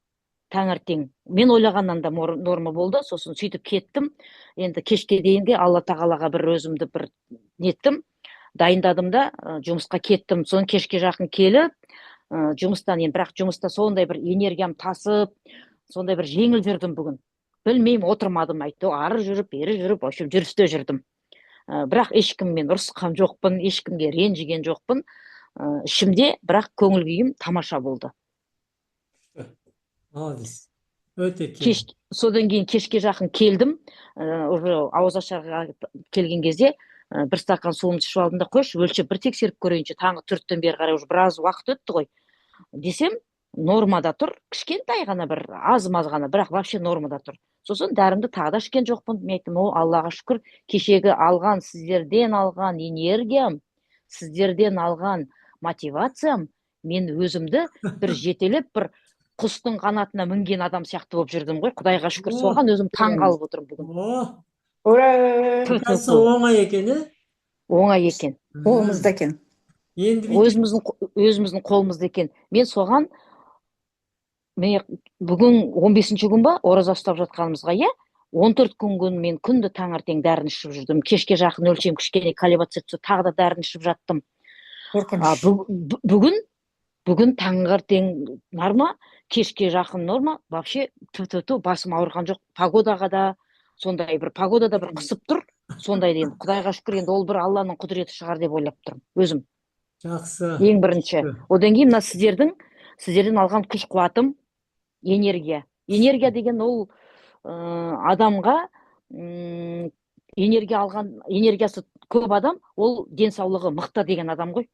F: таңертең. Мен ойлағаннан да норма болды. Сосын сөйтіп кеттім. Енді кешке дейінге Алла тағалаға бір өзімді бір неттім, дайындадым да, жұмысқа кеттім. Соны кешке жақын келіп, жұмыстан енді, бірақ жұмыста сондай бір энергиям тасып, сондай бір жеңіл жүрдім бүгін. Білмеймін, отырмадым, әйтеуір ары жүріп, бері жүріп, в общем, жүрісте жүрдім. Бірақ ешкіммен ұрысқан жоқпын, ешкімге ренжіген жоқпын. Ішімде, бірақ көңіл күйім тамаша болды.
A: Молодец. Өте керемет.
F: Кеш, содан кейін кешке жақын келдім, уже ауыз ашарға келген кезде, бір стакан суымды ішіп алдым да, қойшы, өлшеп бір тексеріп көрейінші, таңғы 4-тен бері қарай уже біраз уақыт өтті ғой десем, нормада тұр, кішкентай ғана бір аз-маз ғана, бірақ вообще нормада тұр. Сосын дәрімді тағы да ішкен жоқпын. Мен айттым: о, Аллаға шүкір, кешегі алған, сіздерден алған энергиям, сіздерден алған мотивациям, мен өзімді бір жетелеп, бір құстың қанатына мінген адам сияқты болып жүрдім ғой, Құдайға шүкір.
A: О,
F: соған өзім таң қалып отырмын бүгін.
A: О,
B: Ура!
F: Ту, ту,
A: жақсы,
F: ту.
A: Оңай екен, е?
F: Оңай екен.
B: Қолымызда екен.
A: Енді бүйтіп
F: Өзіміздің қолымызда екен. Мен соған, міне, бүгін 15 күн ба ораза ұстап жатқанымызға, иә, 14 күн мен күнде таңертең дәріні ішіп жүрдім, кешке жақын өлшем кішкене колебаться етсе, тағы да дәріні ішіп жаттым.
B: Қорқыныш.
F: Бүгін таңертең норма, кешке жақын норма, вообще ту ту ту басым ауырған жоқ. Погодаға да сондай бір, погодада бір қысып тұр сондай енді, Құдайға шүкір, енді ол бір Алланың құдіреті шығар деп ойлап тұрмын өзім.
A: Жақсы.
F: Ең бірінші.
A: Күшті.
F: Одан кейін мына сіздерден алған күш қуатым, энергия. Энергия деген ол адамға энергия алған, энергиясы көп адам, ол денсаулығы мықты деген адам ғой.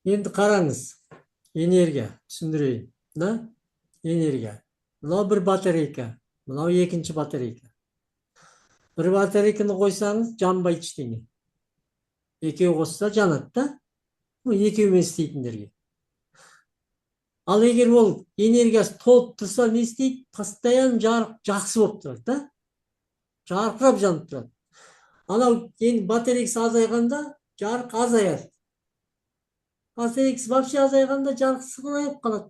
A: Енді қараңыз, энергия түсіндірейін да. Энергия мынау бір батарейка, мынау екінші батарейка. Бір батарейканы қойсаңыз, жанбайды ештеңе. Екеуі қосса, жанады да, ну, екеуімен істейтіндерге. Ал егер ол энергиясы толып тұрса, не істейді? Постоянно жарық жақсы болып тұрады да, жарқырап жанып тұрады. Анау енді батарейкасы азайғанда, жарық азаяды. Батарейкасы вообще азайғанда, жарық сығырайып қалады.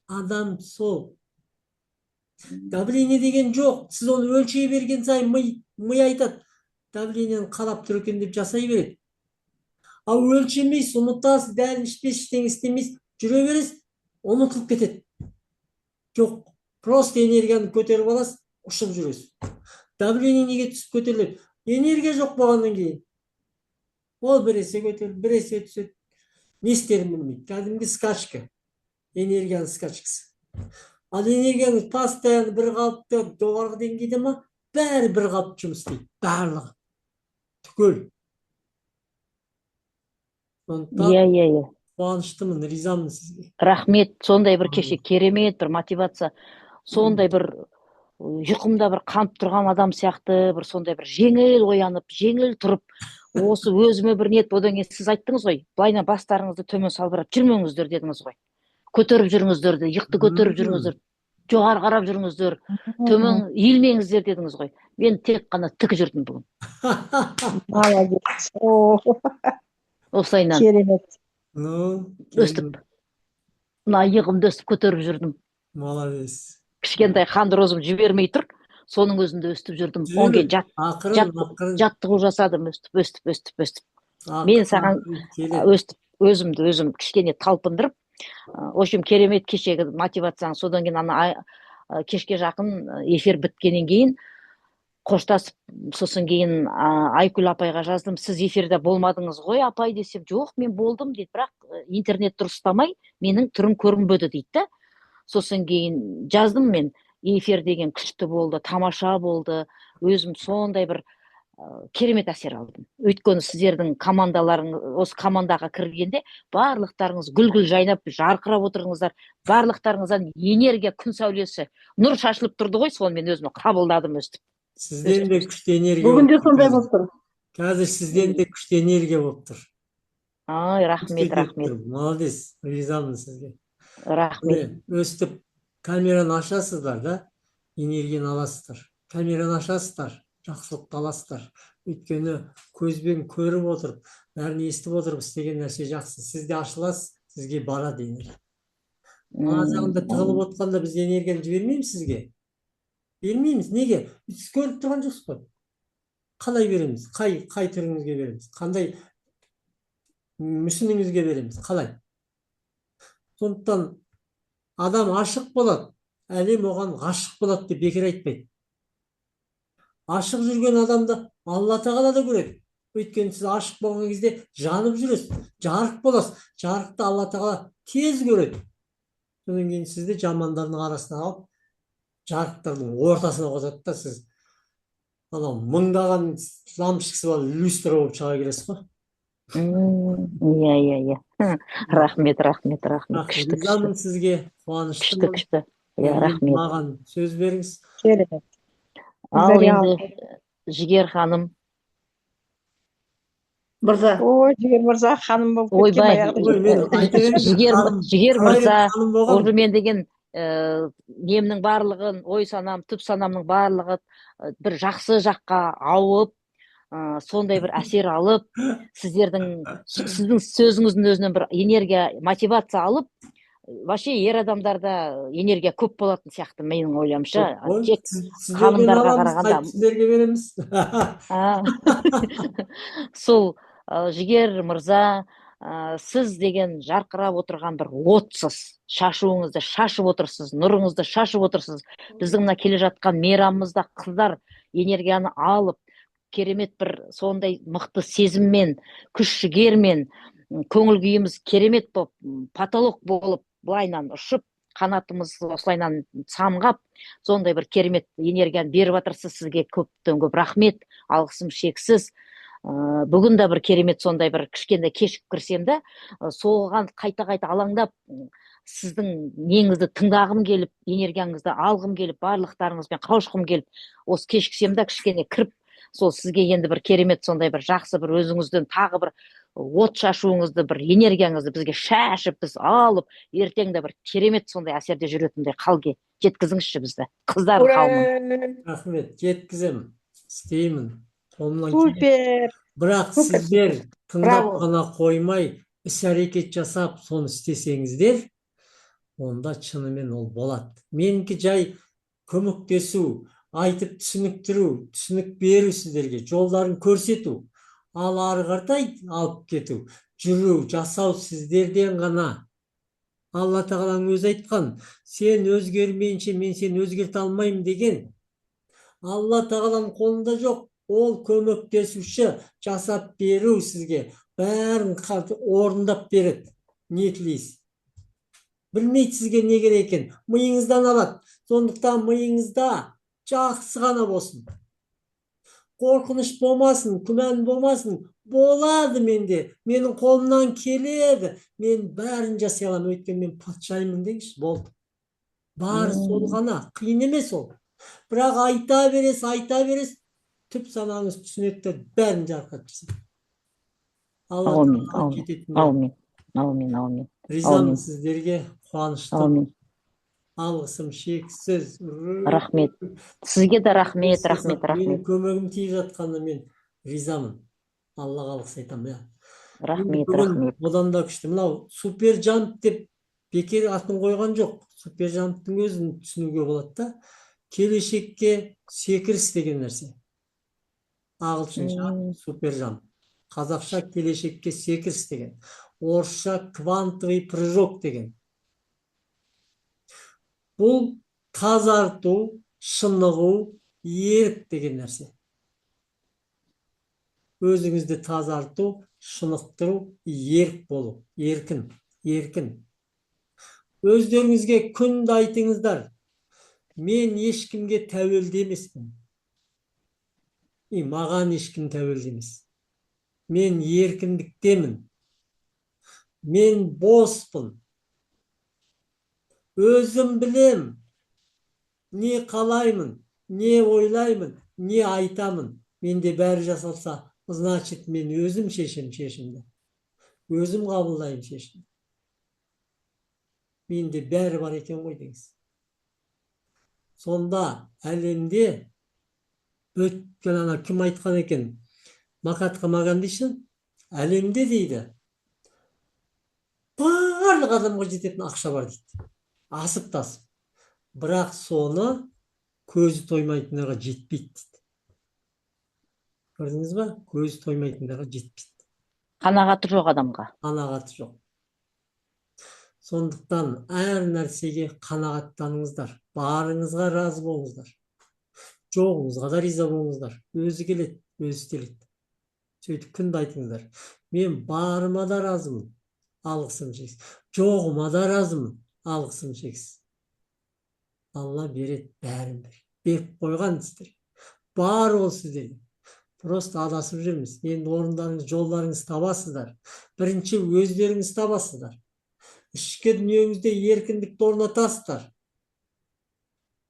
A: Адам сол. Давление деген жоқ. Сіз оны өлшей берген сайын ми айтады, давлениені қарап тұр екен деп жасай береді. Ал өлшемейсіз, ұмытасыз, дәріні ішпейсіз, ештеңе істемейсіз, жүре бересіз, ұмытылып кетеді. Жоқ, просто энергияны көтеріп аласыз, ұшып жүресіз. Давление неге түсіп көтеріледі? Энергия жоқ болғаннан кейін ол біресе көтеріліп, біресе түседі, не істерін білмейді. Кәдімгі скачка, энергияның скачкасы. Ал энергияңыз постоянно бір қалыпты, жоғарғы деңгейде ма, бәрі бір қалыпты жұмыс істейді, барлығы түгел. Сондықтан
F: Иә, иә, иә.
A: қуаныштымын, ризамын сізге.
F: Рахмет, сондай бір кеше керемет бір мотивация, сондай бір ұйқымда бір қанып тұрған адам сияқты, бір сондай бір жеңіл оянып, жеңіл тұрып, осы өзіме бір нет. Одан кейін сіз айттыңыз ғой, былайынан бастарыңызды төмен салбырап жүрмеңіздер дедіңіз ғой, көтеріп жүріңіздер, иықты көтеріп жүріңіздер, жоғары қарап жүріңіздер, төмен иілмеңіздер дедіңіз ғой. Мен тек қана тік жүрдім бүгін.
B: Молодец. О,
F: осылайынан
B: керемет.
A: Ну,
F: өстіп. Мына иығымды өстіп көтеріп жүрдім.
A: Молодец.
F: Кішкентай хондрозым жібермей тұр, соның өзінде өстіп жүрдім. Одан кейін
A: Ақырын, ақырын.
F: жаттығу жасадым, өстіп, өстіп, өстіп, өстіп. Мен саған
A: Ақырын келеді.
F: Өстіп өзімді өзім кішкене талпындырып, в общем, керемет кешегі мотивацияң. Содан кейін ана кешке жақын эфир біткеннен кейін қоштасып, сосын кейін Айгүл апайға жаздым: «Сіз эфирде болмадыңыз ғой, апай», – десем, «Жоқ, мен болдым», – дейді, «бірақ интернет дұрыс ұстамай, менің түрім көрінбеді», – дейді да. Сосын кейін жаздым мен: «Эфир деген күшті болды, тамаша болды, өзім сондай бір керемет әсер алдым, өйткені сіздердің командаларың, осы командаға кіргенде барлықтарыңыз гүл гүл жайнап, жарқырап отырдыңыздар, барлықтарыңыздан энергия, күн сәулесі, нұр шашылып тұрды ғой, соны мен өзіме қабылдадым өстіп».
A: Сізден де күшті энергия
D: Бүгін де
A: болып тұр
D: сондай
A: қазір.
D: болып тұр.
A: Қазір сізден де күшті энергия болып тұр.
F: Ай, рахмет.
A: Күшті кетіп
F: Рахмет.
A: тұр. Молодец, ризамын сізге.
F: Рахмет.
A: Міне, өстіп камераны ашасыздар да, энергияны аласыздар. Камераны ашасыздар, жақсылықты аласыздар. Өйткені көзбен көріп отырып, бәрін естіп отырып істеген нәрсе жақсы. Сіз де ашыласыз, сізге барады энергия. Ана жағында тығылып отқанда біз энергияны жібермейміз сізге. Бермейміз. Неге? Сіз көріп тұрған жоқсыз ғой. Қалай береміз? Қай түріңізге береміз? Қандай мүсініңізге береміз? Қалай? Сондықтан адам ашық болады, әлем оған ғашық болады деп бекер айтпайды. Ашық жүрген адамды Алла Тағала да көреді. Өйткені сіз ашық болған кезде жанып жүресіз, жарық боласыз. Жарықты Алла Тағала тез көреді. Содан кейін сізді жамандардың арасына алып, жарықтардың ортасына қосады да, сіз анау мыңдаған лампочкасы бар люстра болып шыға келесіз ғой.
F: Иә, иә, иә, рахмет, рахмет, рахмет. Күшті, күшті.
A: Ризамын сізге,
F: Күшті.
A: Қуаныштымын.
F: Күшті, иә.
A: Енді
F: Рахмет.
A: маған сөз беріңіз.
C: Керемет.
F: Ал
C: Зария.
F: енді Жігер ханым.
D: Мырза.
B: Ой, Жігер мырза, ханым болып кеткен
F: Ойбай.
B: баяғыда.
A: Ой, мен айта берейін,
F: Жігер,
A: ханым,
F: Жігер
A: қалай
F: мырза,
A: ханым болған?
F: Уже мен деген немнің барлығын, ой санам, түп санамның барлығы бір жақсы жаққа ауып, сондай бір әсер алып, сіздің сөзіңіздің өзінен бір энергия, мотивация алып. Вообще ер адамдарда энергия көп болатын сияқты, менің ойымша.
A: Ой,
F: тек
A: сіздерден
F: ханымдарға
A: аламыз,
F: қарағанда.
A: Қайтып сіздерге береміз.
F: Сол Жігер мырза, сіз деген жарқырап отырған бір отсыз, шашуыңызды шашып отырсыз, нұрыңызды шашып отырсыз. Біздің мына келе жатқан мейрамымызда қыздар энергияны алып, керемет бір сондай мықты сезіммен, күш жігермен, көңіл күйіміз керемет болып, потолок болып, былайынан ұшып, қанатымыз осылайынан самғап, сондай бір керемет энергияны беріп жатырсыз. Сізге көптен көп рахмет, алғысым шексіз. Бүгін де бір керемет сондай бір кішкене кешігіп кірсем де, соған қайта қайта алаңдап, сіздің неңізді тыңдағым келіп, энергияңызды алғым келіп, барлықтарыңызбен қауышқым келіп, осы кешіксем де кішкене кіріп, сол сізге енді бір керемет сондай бір жақсы бір өзіңізден тағы бір от шашуыңызды, бір энергияңызды бізге шашып, біз алып, ертең де бір керемет сондай әсерде жүретіндей халге жеткізіңізші бізді, қыздар қауымын.
A: Рахмет, жеткіземін, істеймін, қолымнан келеді.
B: Супер.
A: Бірақ
B: Супер.
A: сіздер тыңдап
B: Браво.
A: ғана қоймай, іс әрекет жасап, соны істесеңіздер, онда шынымен ол болады. Менікі жай көмектесу, айтып түсініктіру, түсінік беру сіздерге, жолдарын көрсету. Ал ары қаратай алып кету, жүру, жасау сіздерден ғана. Алла Тағаланың өзі айтқан: «Сен өзгермейінше, мен сені өзгерте алмаймын», – деген. Алла Тағаланың қолында жоқ, ол көмектесуші, жасап беру сізге, бәрін орындап береді. Не тілейсіз? Білмейді сізге не керек екен, миыңыздан алады. Сондықтан миыңызда жақсы ғана болсын. Қорқыныш болмасын, күмән болмасын. Болады менде, менің қолымнан келеді, мен бәрін жасай аламын, өйткені мен патшайымын деңізші, болды. Бары сол ғана, қиын емес ол. Бірақ айта бересіз, айта бересіз, түп санаңыз түсінеді де, бәрін жарқатып жасайды. Алла
F: Аумин,
A: Тағала
F: аумин,
A: жететін.
F: Аумин, аумин, аумин.
A: Ризамын
F: Аумин.
A: сіздерге, қуаныштымын.
F: Аумин.
A: Алғысым шексіз.
F: Рахмет. Сізге де рахмет, рахмет,
A: Менің
F: рахмет.
A: көмегім тиіп жатқанына мен ризамын. Аллаға алғыс айтамын, иә.
F: Рахмет,
A: Бүгін
F: рахмет.
A: одан да күшті. Мынау супер джамп деп Бекер атын қойған жоқ. Суперджамптың өзін түсінуге болады да. Келешекке секіріс деген нәрсе. Ағылшынша superjump. Қазақша келешекке секіріс деген. Орысша квантовый прыжок деген. Бұл тазарту, шынығу, ерік деген нәрсе. Өзіңізді тазарту, шынықтыру, ерік болу, еркін, еркін. Өздеріңізге күнде айтыңыздар: мен ешкімге тәуелді емеспін. И маған ешкім тәуелді емес. Мен еркіндіктемін. Мен боспын. Өзім білем, не қалаймын, не ойлаймын, не айтамын. Менде бәрі жасалса, значит, мен өзім шешем шешімді. Өзім қабылдаймын шешімді. Менде бәрі бар екен ғой деңіз. Сонда әлемде өткен ана кім айтқан екен? Махатма Ганди, әлемде дейді, барлық адамға жететін ақша бар дейді. Асып тасып. Бірақ соны көзі тоймайтындарға жетпейді дейді. Көрдіңіз ба? Көзі тоймайтындарға жетпейді.
F: Қанағаты жоқ адамға.
A: Қанағаты жоқ. Сондықтан әр нәрсеге қанағаттаныңыздар. Барыңызға разы болыңыздар. Жоғыңызға да риза болыңыздар. Өзі келеді, өзі істеледі. Сөйтіп күнде айтыңыздар: мен барыма да разымын, алғысым шексіз. Жоғыма да разымын, алғысым шексіз. Алла береді, бәрін береді. Беріп қойған сіздерге. Бар ол сіздерге. Просто адасып жүрміз. Енді орындарыңыз, жолдарыңыз табасыздар. Бірінші өздеріңіз табасыздар. Ішкі дүниеңізде еркіндікті орнатасыздар.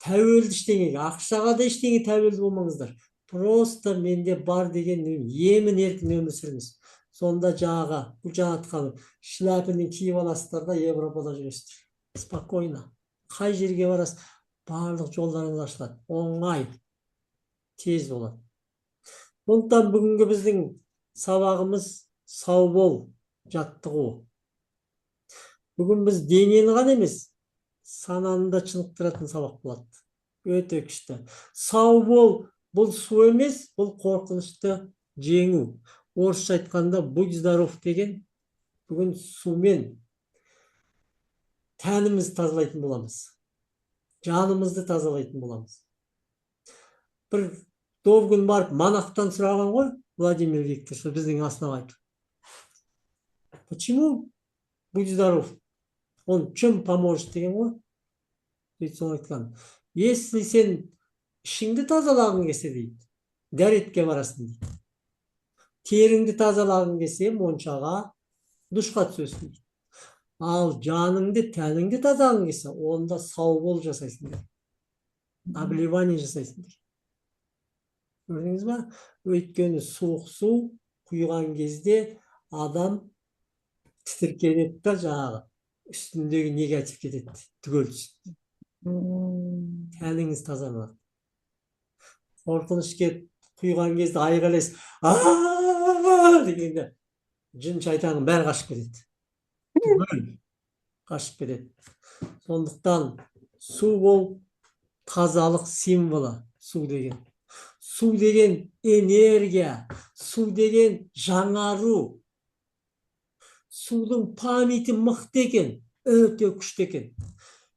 A: Тәуелді ештеңеге, ақшаға да ештеңе тәуелді болмаңыздар. Просто менде бар деген емін еркін өмір сүріңіз. Сонда жаңағы Гүлжанат ханым шляпаны киіп аласыздар да, Европада жүресіздер. Спокойно. Қай жерге барасыз, барлық жолдарыңыз ашылады. Оңай, тез болады. Сондықтан бүгінгі біздің сабағымыз сау бол жаттығу. Бүгін біз денені ғана емес, сананы да шынықтыратын сабақ болады. Өте күшті. Сау бол, бұл су емес, бұл қорқынышты жеңу. Орысша айтқанда будь здоров деген. Бүгін сумен тәнімізді тазалайтын боламыз. Жанымызды тазалайтын боламыз. Бір Довгун барып монахтан сұраған ғой, Владимир Викторович, біздің основатель. Почему будь здоров? Он чем поможет деген ғой. Сөйтіп соны айтқан. Если сен ішіңді тазалағың келсе дейді, дәретке барасың дейді. Теріңді тазалағың келсе, моншаға, душқа түсесің дейді. Ал жаныңды, тәніңді тазалағың келсе, онда сау бол жасайсың дейді. Обливание жасайсың дейді. Көрдіңіз ба? Өйткені суық су құйған кезде адам тітіркенеді да, жаңағы үстіндегі негатив кетеді, түгел түседі. Тәніңіз тазаланады. Қорқыныш келіп құйған кезде айғайлайсыз, а дегенде жын шайтанның бәрі қашып кетеді. Түгел қашып кетеді. Сондықтан су бол тазалық символы, су деген. Су деген энергия, су деген жаңару. Судың памяти мықты екен, өте күшті екен.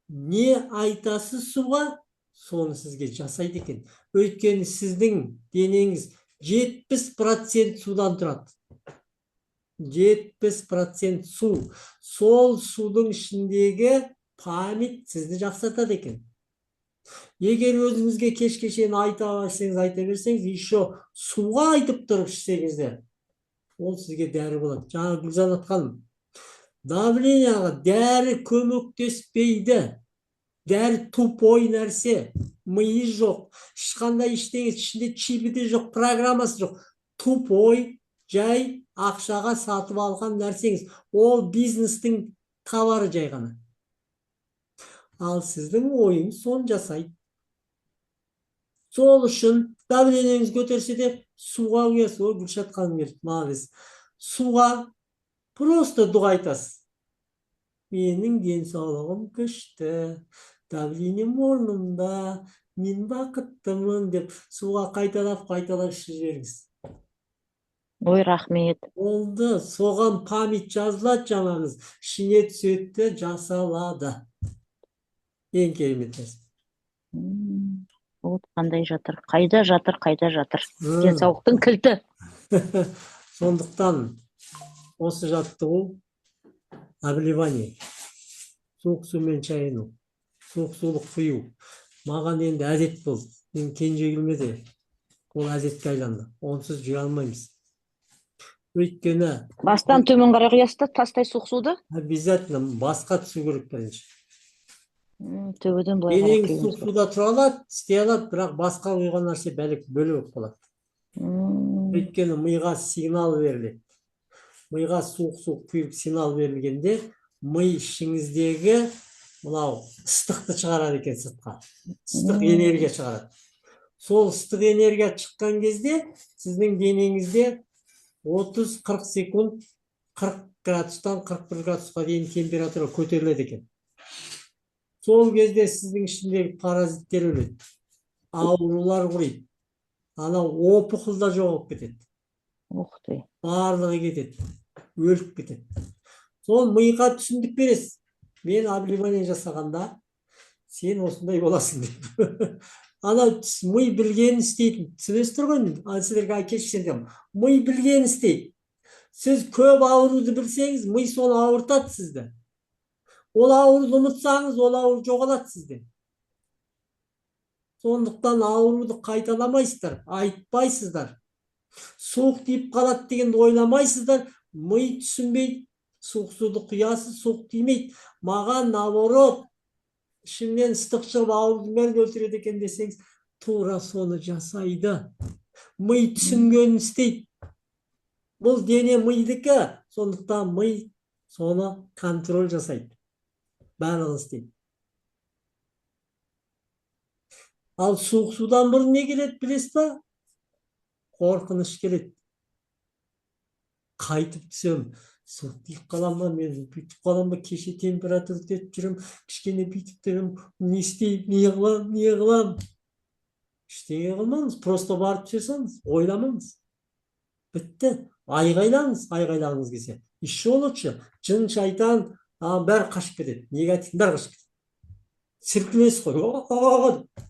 A: Не айтасыз суға, соны сізге жасайды екен. Өйткені сіздің денеңіз 70% судан тұрады. 70% су. Сол судың ішіндегі память сізді жақсартады екен. Егер өзіңізге кешке шейін айта берсеңіз, айта берсеңіз, еще суға айтып тұрып ішсеңіз де, ол сізге дәрі болады. Жаңа Гүлзанат ханым, давлениеға дәрі көмектеспейді. Дәрі тупой нәрсе, миы жоқ, ешқандай ештеңе, ішінде чипі де жоқ, программасы жоқ. Тупой, жай ақшаға сатып алған нәрсеңіз. Ол бизнестің товары жай ғана. Ал сіздің ойыңыз соны жасайды. Сол үшін давлениеңіз көтерсе де суға құясыз. Ой, Гүлшат ханым келді, молодец. Суға просто дұға айтасыз. Менің денсаулығым күшті, давлением орнында, мен бақыттымын деп суға қайталап қайталап ішіп жіберіңіз.
F: Ой, рахмет.
A: Болды, соған память жазылады, жаңағыңыз ішіне түседі де жасалады. Ең керемет нәрсе.
F: Вот қандай жатыр, қайда жатыр, қайда жатыр. Денсаулықтың кілті.
A: Сондықтан осы жаттығу, обливание, суық сумен шайыну, суық сулық құю маған енді әдет болды. Мен кенжегүліме де ол әдетке айланды, онсыз жүре алмаймыз, өйткені
F: Бастан төмен қарай құясыз да тастай суық суды?
A: Обязательно басқа түсу керек бірінші.
F: Төбеден былай қарай
A: Денең
F: құюыңыз
A: суық
F: керек.
A: Суда тұра алады, істей алады, бірақ басқа құйған нәрсе бәлек бөлек болады. Өйткені миға сигнал беріледі. Миға суық су құйып сигнал берілгенде, ми ішіңіздегі мынау ыстықты шығарады екен сыртқа, ыстық энергия шығарады. Сол ыстық энергия шыққан кезде сіздің денеңізде 30-40 секунд 40 градустан 41 градусқа дейін температура көтеріледі екен. Сол кезде сіздің ішіндегі паразиттер өледі, аурулар құриды, анау опухоль да жоғалып кетеді.
F: Ух ты.
A: Барлығы кетеді, өліп кетеді. Сол миға түсіндік бересіз: мен обливание жасағанда сен осындай боласың деп. Анау ми білгенін істейтін, түсінесіздер ғой енді. Ал сіздерге кешірсем, ми білгенін істейді. Сіз көп ауруды білсеңіз, ми соны ауыртады сізді. Ол ауруды ұмытсаңыз, ол ауру жоғалады сізден. Сондықтан ауруды қайталамайсыздар, айтпайсыздар. Суық тиіп қалады дегенді ойламайсыздар. Ми түсінбейді. Суық суды құясыз, суық тимейді маған, наоборот, ішімнен ыстық шығып, аурудың бәрін өлтіреді екен десеңіз, тура соны жасайды. Ми түсінгенін істейді. Бұл дене мидікі, сондықтан ми соны контроль жасайды, барлығын істейді. Ал суық судан бұрын не келеді, білесіз ба? Қорқыныш келеді. Қайтып түсем, суық тиіп қалам ба, мен бүйтіп қалам ба, кеше температура көтеріп жүрмін, кішкене бүйтіп жүрмін, не істеймін, не қыламын, не қыламын? Ештеңе қылмаңыз, просто барып түсе салыңыз, ойламаңыз, бітті. Айғайлаңыз, айғайлағыңыз келсе, еще лучше. Жын, шайтан, бәрі қашып кетеді, негативтің бәрі қашып кетеді. Сілкінесіз ғой, «О-о-о» деп,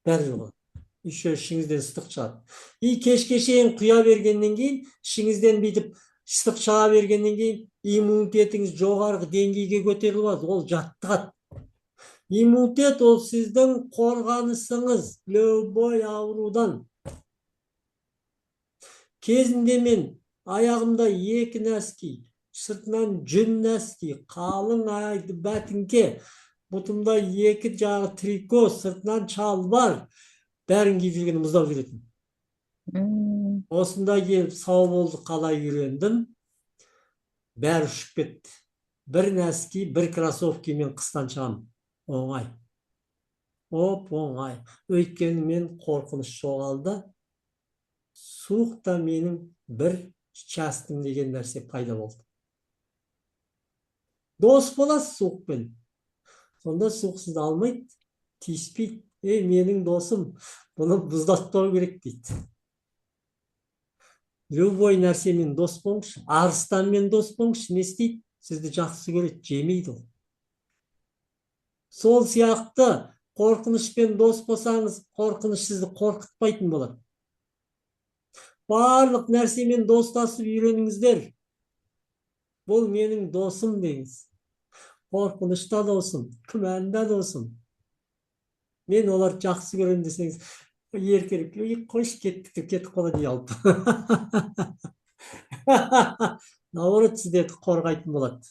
A: бәрі жоғалады. Еще ішіңізден ыстық шығады. И кешке шейін құя бергеннен кейін, ішіңізден бүйтіп ыстық шыға бергеннен кейін, иммунитетіңіз жоғарғы деңгейге көтеріліп алады. Ол жаттығады. Иммунитет — ол сіздің қорғанысыңыз любой аурудан. Кезінде мен аяғымда екі нәски, сыртынан жүн нәски, қалың бәтіңке, бұтымда екі жағы трико, сыртынан шалбар, бәрін киіп жүрген, мұздап жүретін. Осында келіп сау болды қалай үйрендім, бәрі ұшып кетті. Бір нәски, бір кроссовкимен қыстан шығамын оңай, оп оңай, өйткені мен қорқыныш жоғалды. Суық та менің бір частым деген нәрсе пайда болды. Дос боласыз суықпен, сонда суық сізді алмайды, тиіспейді. Ей, менің досым, бұны мұздатпау керек дейді. Любой нәрсемен дос болыңызшы, арыстанмен дос болыңызшы, не істейді? Сізді жақсы көреді, жемейді ол. Сол сияқты қорқынышпен дос болсаңыз, қорқыныш сізді қорқытпайтын болады. Барлық нәрсемен достасып үйреніңіздер. Бұл менің досым деңіз. Қорқыныш та досым, күмән да досым, мен оларды жақсы көремін десеңіз, еркелеп: «Ей, қойшы, кеттік», — деп кетіп қалады ұялып. Наоборот, сіздерді қорғайтын болады.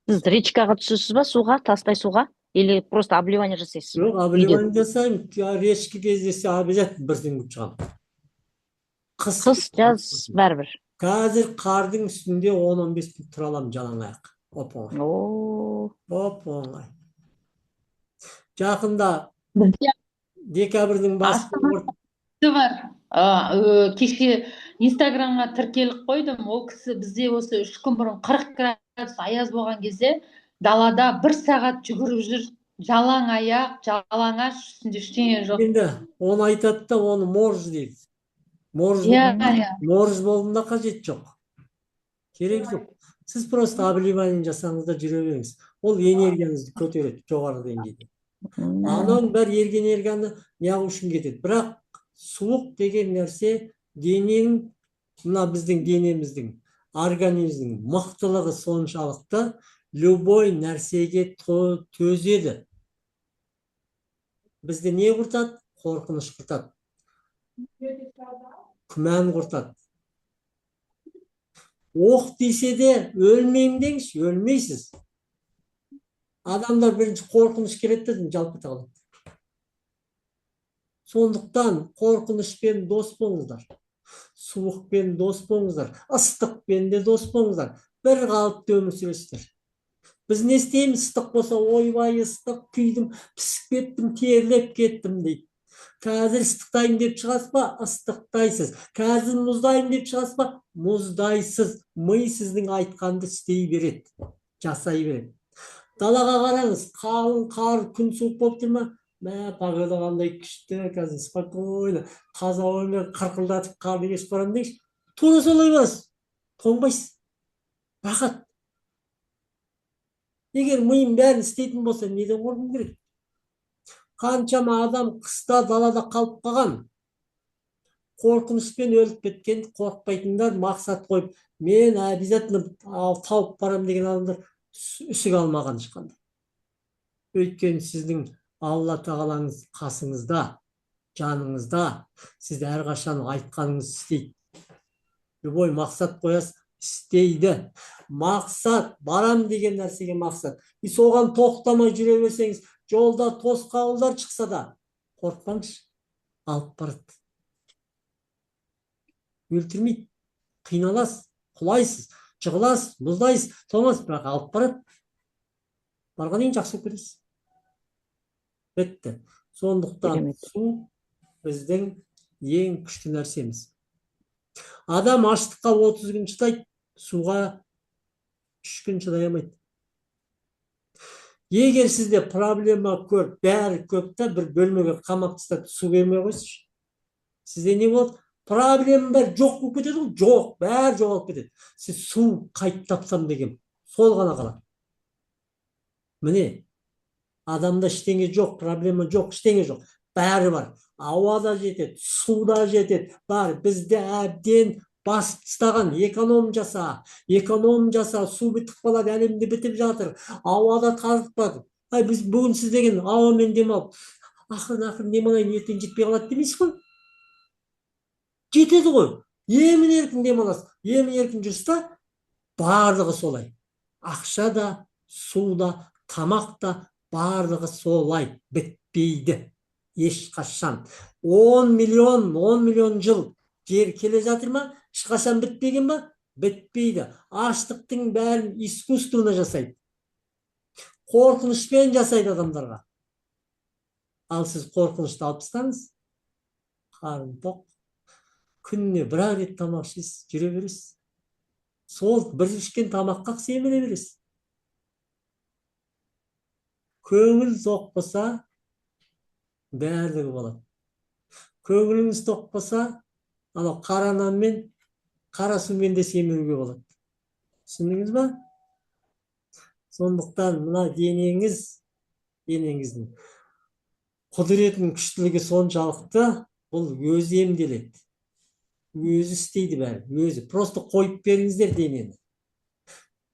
F: Сіз речкаға түсесіз ба, суға, тастай суға, или просто обливание жасайсыз ба
A: Жоқ,
F: үйде?
A: Обливание жасаймын. Речка кездессе, обязательно бір сүңгіп шығамын. Қыс.
F: Қыс, жаз бәрібір.
A: Қазір қардың үстінде 10-15 минут тұра аламын жалаң аяқ, оп оңай.
F: О.
A: Оп оңай. Жақында
E: Бізде
A: декабрьдің басы.
E: Кісі бар. Кеше Инстаграмға тіркеліп қойдым. Ол кісі бізде осы 3 күн бұрын 40 градус аяз болған кезде Далада бір сағат жүгіріп жүр, жалаң аяқ, жалаңаш, үстінде ештеңе жоқ.
A: Енді оны айтады да, оны морж дейді. Морж.
E: Иә, иә.
A: Морж болудың да қажеті жоқ, керек жоқ. Сіз просто обливание жасаңыз да, жүре беріңіз. Ол энергияңызды көтереді жоғары деңгейде. Ананың бәрі ерген энергияны неғу үшін кетеді. Бірақ суық деген нәрсе дененің, мына біздің денеміздің, организмнің мықтылығы соншалықты, любой нәрсеге төзеді. Бізді не құртады? Қорқыныш құртады, күмән құртады. Оқ тисе де, өлмеймін деңізші, өлмейсіз. Адамдар бірінші қорқыныш келеді де, жалпы кете қалады. Сондықтан қорқынышпен дос болыңыздар, суықпен дос болыңыздар, ыстықпен де дос болыңыздар, бір қалыпты өмір сүресіздер. Біз не істейміз? Ыстық болса, ойбай, ыстық, күйдім, пісіп кеттім, терлеп кеттім дейді. Қазір ыстықтайын деп шығасыз ба, ыстықтайсыз. Қазір мұздайын деп шығасыз ба, мұздайсыз. Ми сіздің айтқанды істей береді, жасай береді. Далаға қараңыз, қалың қар, күн суық болып тұр ма, мә, погода қандай күшті, қазір спокойно таза ауамен қырқылдатып қарды кешіп барамын деңізші. Тура солай барасыз, тоңбайсыз, рахат. Егер миым бәрін істейтін болса, неден қорқуым керек? Қаншама адам қыста далада қалып қалған, қорқынышпен өліп кеткен. Қорықпайтындар, мақсат қойып, мен обязательно тауып барамын деген адамдар үсік алмаған ешқандай. Өйткені сіздің Алла тағалаңыз қасыңызда, жаныңызда, сізді әрқашан айтқаныңызды істейді. Любой мақсат қоясыз, істейді. Мақсат, барам деген нәрсеге мақсат, и соған тоқтамай жүре берсеңіз, жолда тосқауылдар шықса да, қорықпаңызшы, алып барады, өлтірмейді. Қиналасыз, құлайсыз, жығыласыз, мұздайсыз, тоңасыз, бірақ алып барады. Барғаннан кейін жақсы болып кетесіз, бітті. Сондықтан су біздің ең күшті нәрсеміз. Адам аштыққа 30 күн шыдайды, суға 3 күн шыдай алмайды. Егер сізде проблема көп, бәрі көп та, бір бөлмеге қамап тастап, су бермей қойсыншы, сізде не болады? Проблема бәрі жоқ болып кетеді ғой, жоқ, бәрі жоғалып кетеді. Сіз су қайтып тапсам деген сол ғана қалады. Міне, адамда ештеңе жоқ, проблема жоқ, ештеңе жоқ, бәрі бар. Ауа да жетеді, су да жетеді, бар. Бізді әбден басып тастаған: эконом жаса, эконом жаса, су бітіп қалады, әлемде бітіп жатыр, ауа да тазартпады. Ай, біз бүгін, сіз деген ауамен демалып, ақырын ақырын демалайын, ертең жетпей қалады демейсіз ғой. Жетеді ғой, емін еркін демаласыз, емін еркін жүрсіз да. Барлығы солай: ақша да, су да, тамақ та, барлығы солай бітпейді ешқашан. 10 миллион, 10 миллион жыл жер келе жатыр ма, ешқашан бітпеген ба? Бітпейді. Аштықтың бәрін искусственно жасайды, қорқынышпен жасайды адамдарға. Ал сіз қорқынышты алып тастаңыз, қарын тоқ, күніне бір ақ рет тамақ ішесіз, жүре бересіз. Сол бір ішкен тамаққа семіре бересіз. Көңіл тоқ болса, барлығы болады. Көңіліңіз тоқ болса, анау қара нанмен, қара сумен де семіруге болады. Түсіндіңіз ба? Сондықтан мына денеңіз, денеңіздің құдіретінің күштілігі соншалықты, бұл өзі емделеді, өзі істейді бәрін өзі. Просто қойып беріңіздер денені.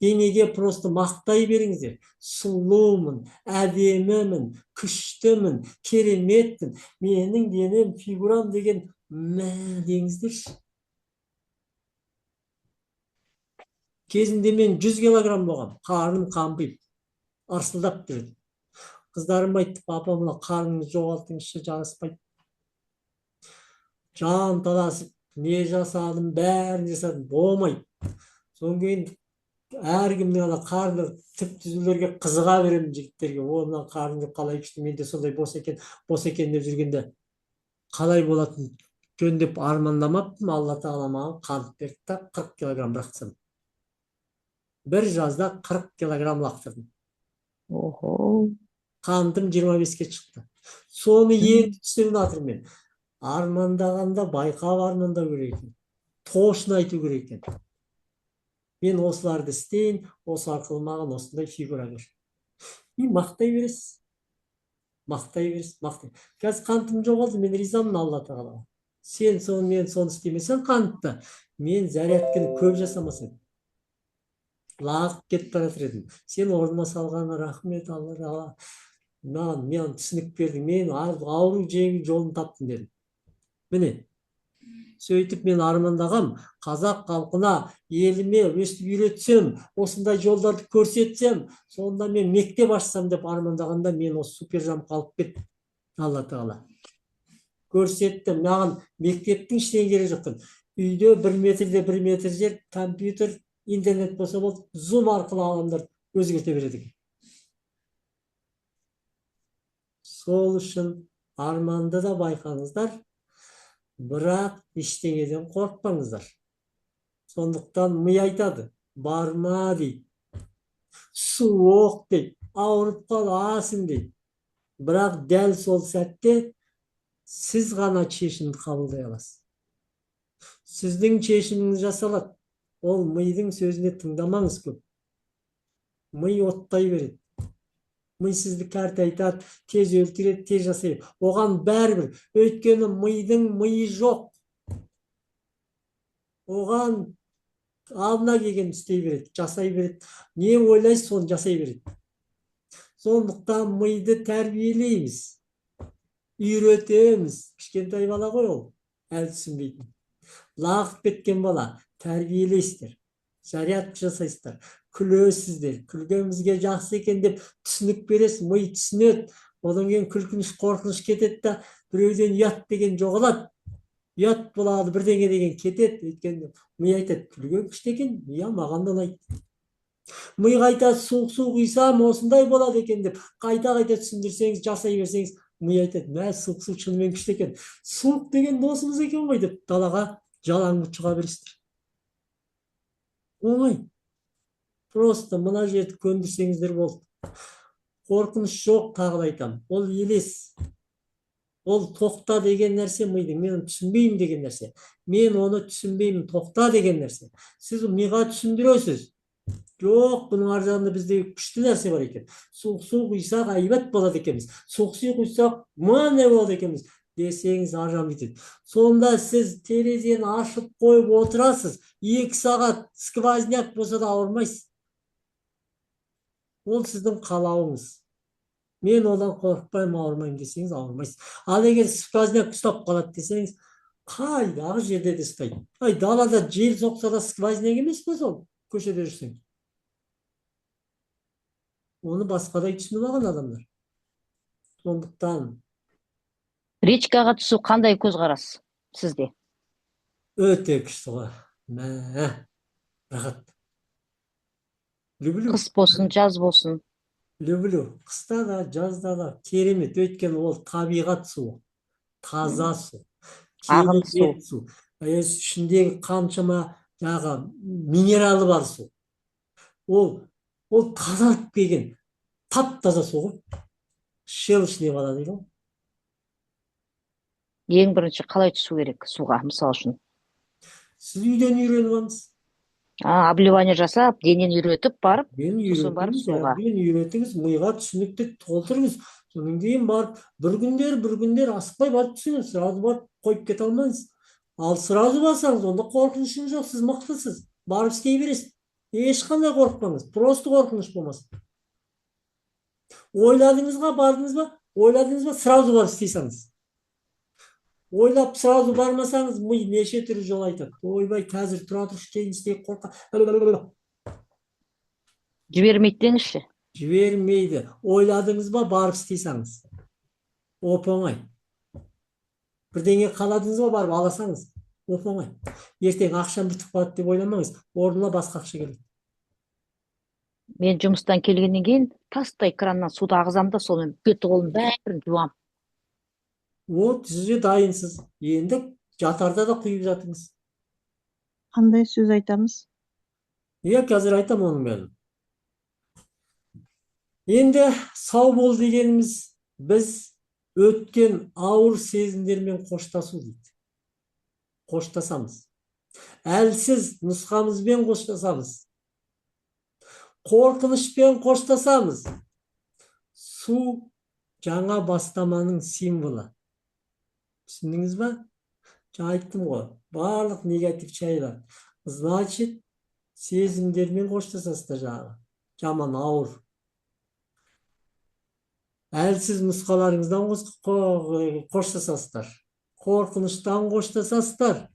A: Денеге просто мақтай беріңіздер: сұлумын, әдемімін, күштімін, кереметпін, менің денем, фигурам деген мә деңіздерші. Кезінде мен 100 килограмм болғам, қарным қампиып, ырсылдап жүреді. Қыздарым айтты: «Папа, мына қарныңызды жоғалтыңызшы, жараспайды». Жан таласып не жасадым, бәрін жасадым, болмайды. Содан кейін әркімнің ана қарны түп түзулерге қызыға беремін, жігіттерге. О, мына қарны жоқ, қалай күшті, менде сондай бос екен, бос екен деп жүргенде, қалай болатын жөндеп армандамаппын. Алла тағала маған қант берді да, 40 килограмм лақтырдым. Бір жазда 40 килограмм лақтырдым.
F: Охо.
A: Қантым 25-ке шықты. Соны енді түсініп жатырмын мен. Армандағанда байқап армандау керек екен. Точно айту керек екен. Мен осыларды істейін, осы арқылы маған осындай фигура бер. И мақтай бересіз. Мақтай бересіз, мақтай. Қазір қантым жоғалды, мен ризамын Алла тағалаға. Сен соны, мен соны істемесең қантты, мен зарядканы көп жасамас едім. Лағып кетіп бара жатыр едім. Сен орныма салғаныңа рахмет, Алла тағала. Маған, мен түсінік бердің, мен ауру жеңу жолын таптым дедім. Міне, сөйтіп мен армандағам, қазақ халқына, еліме өстіп үйретсем, осындай жолдарды көрсетсем, сонда мен мектеп ашсам деп армандағанда, мен осы Супержампқа алып кетті Алла тағала. Көрсетті, маған мектептің ештеңе керегі жоқ. Үйде 1 метрде 1 метр жер, компьютер, интернет болса болды, зум арқылы адамдар өзгерте береді екен. Сол үшін арманды да байқаңыздар, бірақ ештеңеден қорықпаңыздар. Сондықтан ми айтады, барма дейді, суық дейді, ауырып қаласың дейді. Бірақ дәл сол сәтте сіз ғана шешімді қабылдай аласыз. Сіздің шешіміңіз жасалады. Ол мидың сөзіне тыңдамаңыз көп. Ми оттай береді. Ми сізді кәртайтады, тез өлтіреді, тез жасайды. Оған бәрібір. Өйткені мидың миы жоқ. Оған алдына келгенін істей береді, жасай береді. Не ойлайсыз, соны жасай береді. Сондықтан миды тәрбиелейміз, үйретеміз. Кішкентай бала ғой ол, әлі түсінбейтін. Лағып кеткен бала, тәрбиелейсіздер, зарядка жасайсыздар, күлесіздер, күлген бізге жақсы екен деп түсінік бересіз, ми түсінеді. Одан кейін күлкініш, қорқыныш кетеді да, біреуден ұят деген жоғалады. Ұят болады, бірдеңе деген кетеді. Өйткені ми айтады, күлген күшті екен, иә, маған да ұнайды. Ми қайта суық су құйсам осындай болады екен деп қайта-қайта түсіндірсеңіз, жасай берсеңіз, ми айтады, мә, суық су шынымен күшті екен. Суық деген досымыз екен ғой деп далаға жалаң бұт шыға бересіздер. Оңай. Просто мына жерді көндірсеңіздер болды. Қорқыныш жоқ, тағы да айтамын. Ол елес. Ол тоқта деген нәрсе мидың, мен оны түсінбеймін деген нәрсе. Мен оны түсінбеймін, тоқта деген нәрсе. Сіз миға түсіндіресіз. Жоқ, бұның ар жағында бізде күшті нәрсе бар екен. Суық су құйсақ әйбат болады екенбіз. Суық су құйсақ мынандай болады екенбіз десеңіз, ар жағын бүйтеді. Сонда сіз терезені ашып қойып отырасыз. 2 сағат сквозняк болса да ауырмайсыз. Ол сіздің қалауыңыз. Мен одан қорықпаймын, ауырмаймын десеңіз, ауырмайсыз. Ал егер сквозняк ұстап қалады десеңіз, қайдағы жерде де ұстайды. Ай, далада жел соқса да сквозняк емес пе сол? Көшеде жүрсең. Оны басқадай түсініп алған адамдар. Сондықтан
F: Речкаға түсу қандай көзқарас сізде?
A: Өте күшті ғой. Мә, рахат. Люблю.
F: Қыс болсын, жаз болсын.
A: Люблю. Қыста да, жазда да керемет. Өйткені ол табиғат суы. Таза су.
F: Ағынды су.
A: Керемет су. Ішіндегі қаншама жаңағы минералы бар су. Ол тазарып келген тап-таза су ғой. Щелочный вода дейді ғой.
F: Ең бірінші қалай түсу керек суға, мысал үшін?
A: Сіз үйден үйреніп алыңыз.
F: Обливание жасап, денені үйретіп барып,
A: Мен
F: сосын барып
A: үйретіңіз,
F: суға.
A: әбден үйретіңіз, миға түсінікті толтырыңыз. Содан кейін барып, бір күндер асықпай барып түсіңіз, сразу барып қойып кете алмаңыз. Ал сразу барсаңыз, онда қорқынышыңыз жоқ, сіз мықтысыз. Барып істей бересіз. Ешқандай қорықпаңыз, просто қорқыныш болмасын. Ойладыңыз ба, бардыңыз ба? Ойладыңыз ба, сразу барып істей салыңыз. Ойлап сразу бармасаңыз, ми неше түрлі жол айтады. Ойбай, қазір тұра тұршы, кейін істейік, қорқа.
F: Жібермейді деңізші.
A: Жібермейді. Ойладыңыз ба, барып істей салыңыз. Оп-оңай. Бірдеңе қаладыңыз ба, барып аласаңыз. Оп-оңай. Ертең ақшам бітіп қалады деп ойламаңыз. Орнына басқа ақша келеді.
F: Мен жұмыстан келгеннен кейін тастай краннан суды ағызамын да, сонымен бет қолым бәрін жуамын.
A: Вот, сіз де дайынсыз. Енді жатарда да құйып жатыңыз.
G: Қандай сөз айтамыз?
A: Иә, қазір айтамын оның бәрін. Енді сау бол дегеніміз біз өткен ауыр сезімдермен қоштасу дейді. Қоштасамыз. Әлсіз нұсқамызбен қоштасамыз. Қорқынышпен қоштасамыз. Су жаңа бастаманың символы. Түсіндіңіз ба? Жаңа айттым ғой, барлық негатив шайлар. Значит, сезімдермен қоштасасыздар жаңағы. Жаман, ауыр. Әлсіз нұсқаларыңыздан қоштасасыздар. Қорқыныштан қоштасасыздар.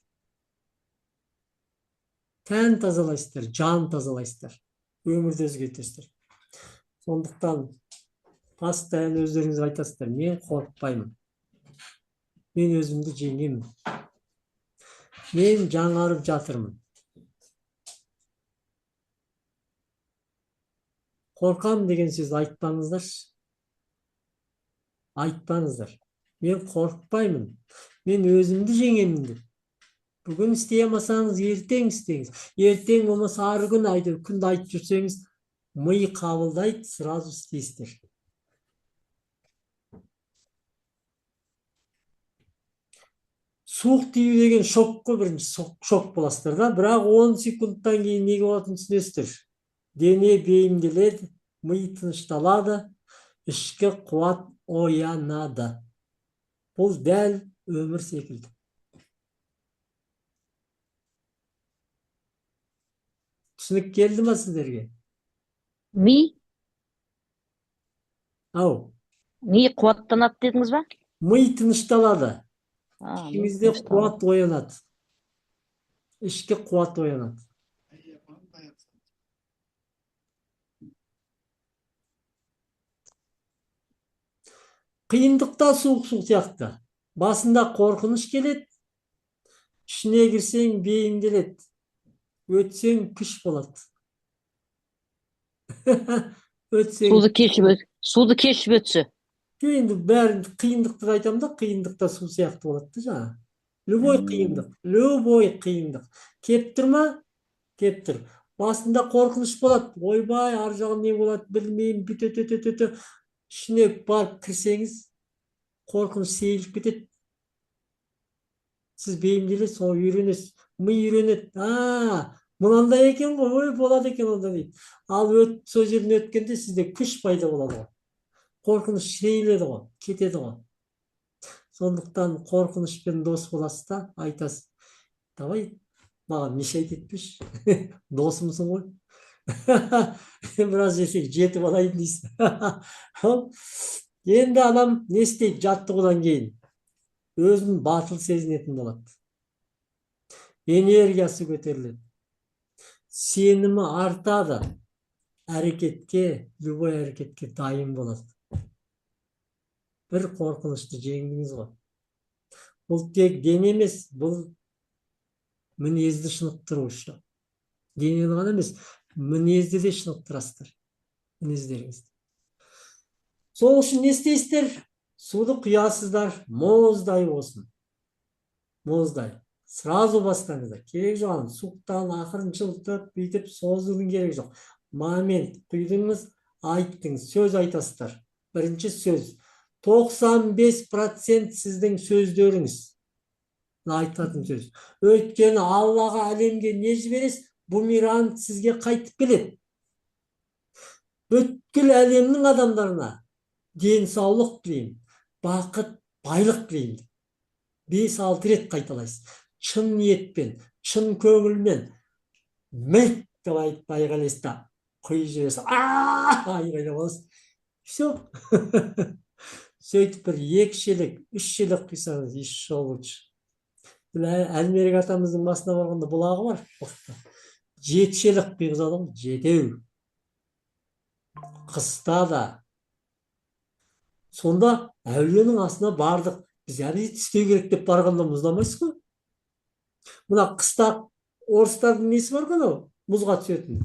A: Тән тазалайсыздар, жан тазалайсыздар. Өмірді өзгертесіздер. Сондықтан постоянно өздеріңіз айтасыздар, мен қорықпаймын. Мен өзімді жеңемін. Мен жаңарып жатырмын. Қорқам деген сөз айтпаңыздаршы. Айтпаңыздар. Мен қорықпаймын. Мен өзімді жеңемін деп. Бүгін істей алмасаңыз, ертең істеңіз. Ертең болмаса ары күн әйтеуір күнде айтып жүрсеңіз, ми қабылдайды, сразу істейсіздер. Суық тию деген шок қой, бірінші шок боласыздар да, бірақ 10 секундтан кейін неге болатынын түсінесіздер. Дене бейімделеді, ми тынышталады, ішкі қуат оянады. Бұл дәл өмір секілді. Түсінік келді ма сіздерге?
F: Ми?
A: Ау.
F: Ми қуаттанады дедіңіз ба?
A: Ми тынышталады.
F: Ми
A: Ішіңізде
F: тынышталады.
A: қуат оянады. Ішкі қуат оянады. Қиындықта суық су сияқты. Басында қорқыныш келеді, ішіне кірсең бейімделеді, өтсең күш болады. Өтсең
F: Суды кешіп өт, суды кешіп өтсе.
A: Енді бәрін қиындықты да айтамын да, қиындықта су сияқты болады да жаңа. Любой қиындық, любой қиындық. Кеп тұр ма? Кеп тұр. Басында қорқыныш болады. Ойбай, ар жағы не болады білмеймін, бүйтеді, өтеді, өтеді. Ішіне барып кірсеңіз, қорқыныш сейіліп кетеді. Сіз бейімделесіз, соны үйренесіз. Ми үйренеді. А, мынандай екен ғой, ой, болады екен онда дейді. Ал сол жерден өткенде сізде күш пайда болады ғой. Қорқыныш сейіледі ғой, кетеді ғой. Сондықтан қорқынышпен дос боласыз да, айтасыз. Давай, маған мешать етпеші. Досымсың ғой. Біраз жерге жетіп алайын дейсің. Енді адам не істейді жаттығудан кейін? Өзін батыл сезінетін болады. Энергиясы көтеріледі. Сенімі артады. Әрекетке, любой әрекетке дайын болады. Бір қорқынышты жеңдіңіз ғой. Бұл тек дене емес, бұл мінезді шынықтыру үшін. Денені ғана емес, мінезді де шынықтырасыздар. Мінездеріңізді. Сол үшін не істейсіздер? Суды құясыздар, мұздай болсын. Мұздай. Сразу бастаңыздар. Керек жоқ, аны суықтан ақырын жылытып, бүйтіп созудың керегі жоқ. Момент құйдыңыз, айттыңыз, сөз айтасыздар. Бірінші сөз. 95% сіздің сөздеріңіз. Мына айтатын сөз. Өйткені Аллаға, әлемге не жібересіз, бумеранг сізге қайтып келеді. Бүткіл әлемнің адамдарына денсаулық тілеймін, бақыт, байлық тілеймін. 5-6 рет қайталайсыз. Шын ниетпен, шын көңілмен мілт деп айтып айғайлайсыз да, құйып жібересіз. А-а-а! Айғайлап аласыз. Всё. Сөйтіп бір 2 шелек, 3 шелек құйсаңыз, еще лучше. Бұл Әлмерек атамыздың басына барғанда бұлағы бар, мықты. 7 шелек құйғызады ғой, 7. Қыста да. Сонда әулиенің астына бардық. Біз әлі істеу керек деп барғанда мұздамайсыз ғой. Мына қыста орыстардың несі бар ғой анау, мұзға түсетін.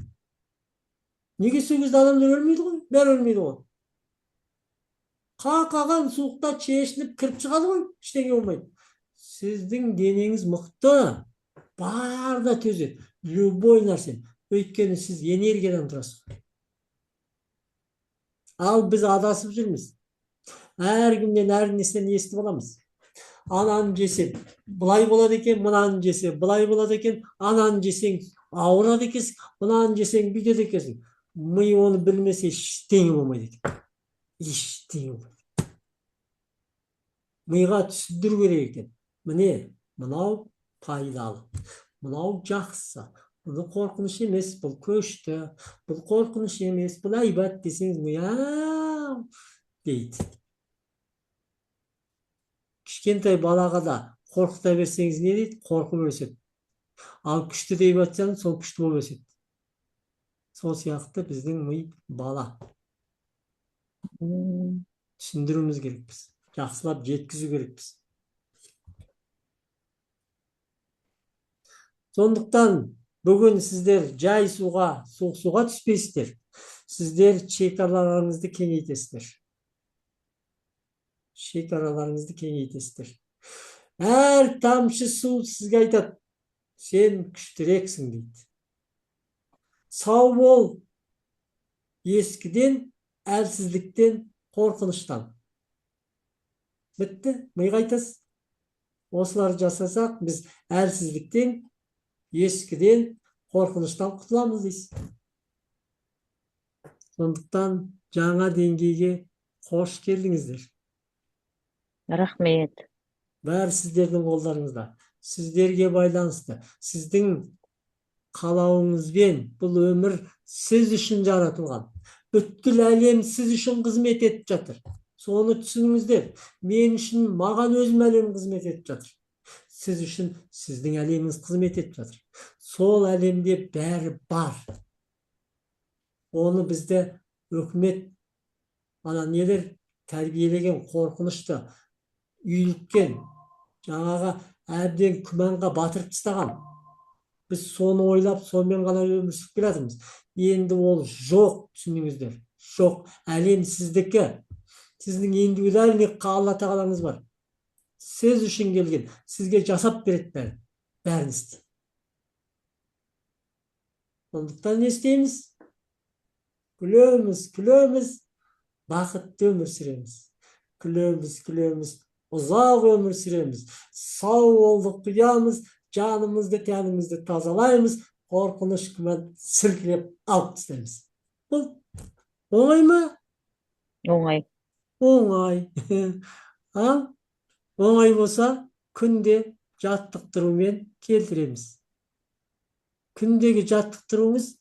A: Неге сол кезде адамдар өлмейді ғой? Бәрі өлмейді ғой. Қақаған суықта шешініп кіріп шығады ғой, ештеңе болмайды. Сіздің денеңіз мықты, бар да төзеді, любой нәрсе. Өйткені сіз энергиядан тұрасыз. Ал біз адасып жүрміз. Әркімнен әр нәрсені естіп аламыз. Ананы жесе былай болады екен, мынаны жесе былай болады екен, ананы жесең ауырады екенсің, мынаны жесең бүйтеді екенсің. Ми оны білмесе ештеңе болмайды екен. Ештеңе болмайды. Миға түсіндіру керек екен. Міне, мынау пайдалы, мынау жақсы, бұны қорқыныш емес, бұл көшті, бұл қорқыныш емес, бұл әйбат десеңіз, ми ау дейді. Кішкентай балаға да қорқыта берсеңіз не дейді? Қорқып өседі. Ал күшті деп айтсаңыз, сол күшті болып өседі. Сол сияқты біздің ми бала. Түсіндіруіміз керекпіз. Жақсылап жеткізу керекпіз. Сондықтан бүгін сіздер жай суға, суық суға түспейсіздер. Сіздер шекараларыңызды кеңейтесіздер. Шекараларыңызды кеңейтесіздер. Әр тамшы су сізге айтады, сен күштірексің дейді. Сау бол ескіден, әлсіздіктен, қорқыныштан. Бітті, миға айтасыз. Осыларды жасасақ, біз әлсіздіктен, ескіден, қорқыныштан құтыламыз дейсіз. Сондықтан жаңа деңгейге қош келдіңіздер.
F: Рахмет.
A: Бәрі сіздердің қолдарыңызда. Сіздерге байланысты. Сіздің қалауыңызбен бұл өмір сіз үшін жаратылған. Бүткіл әлем сіз үшін қызмет етіп жатыр. Соны түсініңіздер. Мен үшін, маған өзім әлем қызмет етіп жатыр. Сіз үшін сіздің әлеміңіз қызмет етіп жатыр. Сол әлемде бәрі бар. Оны бізді өкімет, ана нелер тәрбиелеген қорқынышты үйілткен, жаңағы әбден күмәнға батырып тастаған. Біз соны ойлап, сонымен ғана өмір сүріп келе жатырмыз. Енді ол жоқ, түсініңіздер. Жоқ, әлем сіздікі. Сіздің индивидуальный Алла тағалаңыз бар. Сіз үшін келген, сізге жасап береді бәрін, бәрін істейді. Сондықтан не істейміз? Күлеміз, күлеміз, бақытты өмір сүреміз. Күлеміз, күлеміз, ұзақ өмір сүреміз. Сау болдық құямыз, жанымызды, тәнімізді тазалаймыз, қорқыныш күмән сілкілеп алып тастаймыз. Бұл оңай ма?
F: Оңай.
A: Оңай. Ал оңай болса, күнде жаттықтырумен келтіреміз. Күндегі жаттықтыруыңыз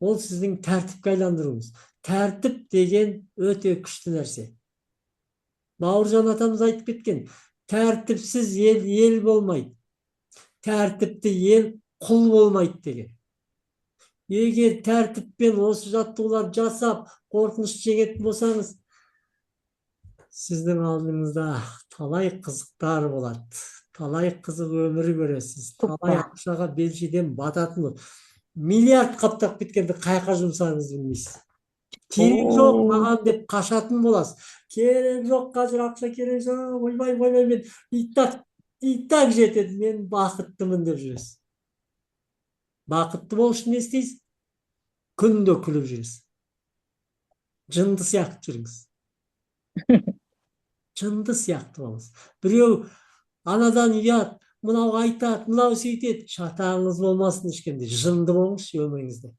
A: ол сіздің тәртіпке айландыруыңыз. Тәртіп деген өте күшті нәрсе. Бауыржан атамыз айтып кеткен, тәртіпсіз ел ел болмайды. Тәртіпті ел құл болмайды деген. Егер тәртіппен осы жаттығулар жасап, қорқыныш жеңетін болсаңыз, сіздің алдыңызда талай қызықтар болады. Талай қызық өмір көресіз. Талай ақшаға белшеден бататын болады. Миллиард қаптап кеткенде қайқа жұмсаңызды білмейсіз. Керек жоқ маған деп қашатын боласыз. Керек жоқ, қазір ақша керек жоқ, ойбай, ойбай, мен и так жетеді, мен бақыттымын деп жүресіз. Бақытты болу үшін не істейсіз? Күнде күліп жүресіз. Жынды сияқты жүріңіз. Жынды сияқты болыңыз. Біреу анадан ұят, мынау айтады, мынау сөйтеді. Шатағыңыз болмасын ешкімде. Жынды болыңызшы өміріңізде.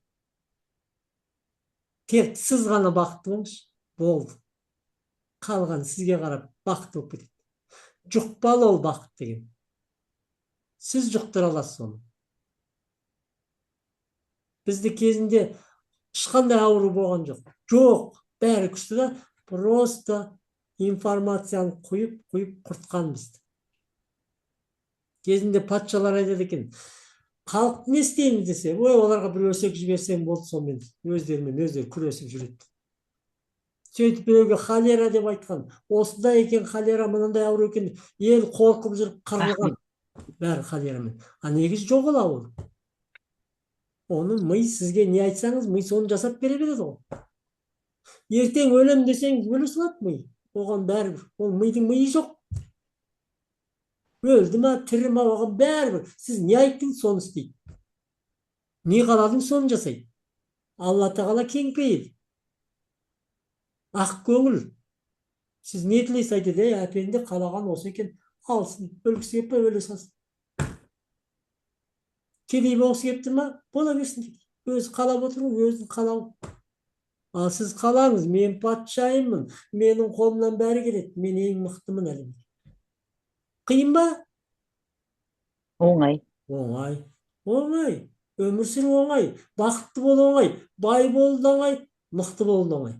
A: Тек сіз ғана бақытты болыңызшы. Болды. Қалған сізге қарап бақытты болып кетеді. Жұқпалы ол бақыт деген. Сіз жұқтыра аласыз оны. Бізді кезінде ешқандай ауру болған жоқ. Жоқ, бәрі күшті да, просто информацияны құйып, құйып құртқан бізді. Кезінде патшалар айтады екен, халық не істейміз десе, ой, оларға бір өсек жіберсең болды, сонымен өздерімен өздері күресіп жүреді. Сөйтіп біреуге холера деп айтқан, осындай екен холера, мынандай ауру екен, ел қорқып жүріп қырылған, бәрі холерамен. А негізі жоқ ол ауру. Оны ми сізге не айтсаңыз, ми соны жасап бере береді ғой. Ертең өлем десеңіз, өле салады ми. Оған бәрібір. Ол мидың миы жоқ. Өлді ма, тірі ма, оған бәрібір. Сіз не айттыңыз, соны істейді. Не қаладың, соны жасайды. Алла тағала кеңпейіл. Ақ көңіл. Сіз не тілейсіз, айтады, ей, әпенді қалаған осы екен, алсын, өлгісі келіп пе, өле салсын. Кедей болғысы келіп тұр ма, бола берсін кедей. Өзі қалап отыр ғой, өзінің қалауы. Ал сіз қалаңыз, мен патшайыммын, менің қолымнан бәрі келеді, мен ең мықтымын әлемде. Қиын ба?
F: Оңай.
A: Оңай. Оңай. Өмір сүру оңай, бақытты болу оңай, бай болу да оңай, мықты болу да оңай.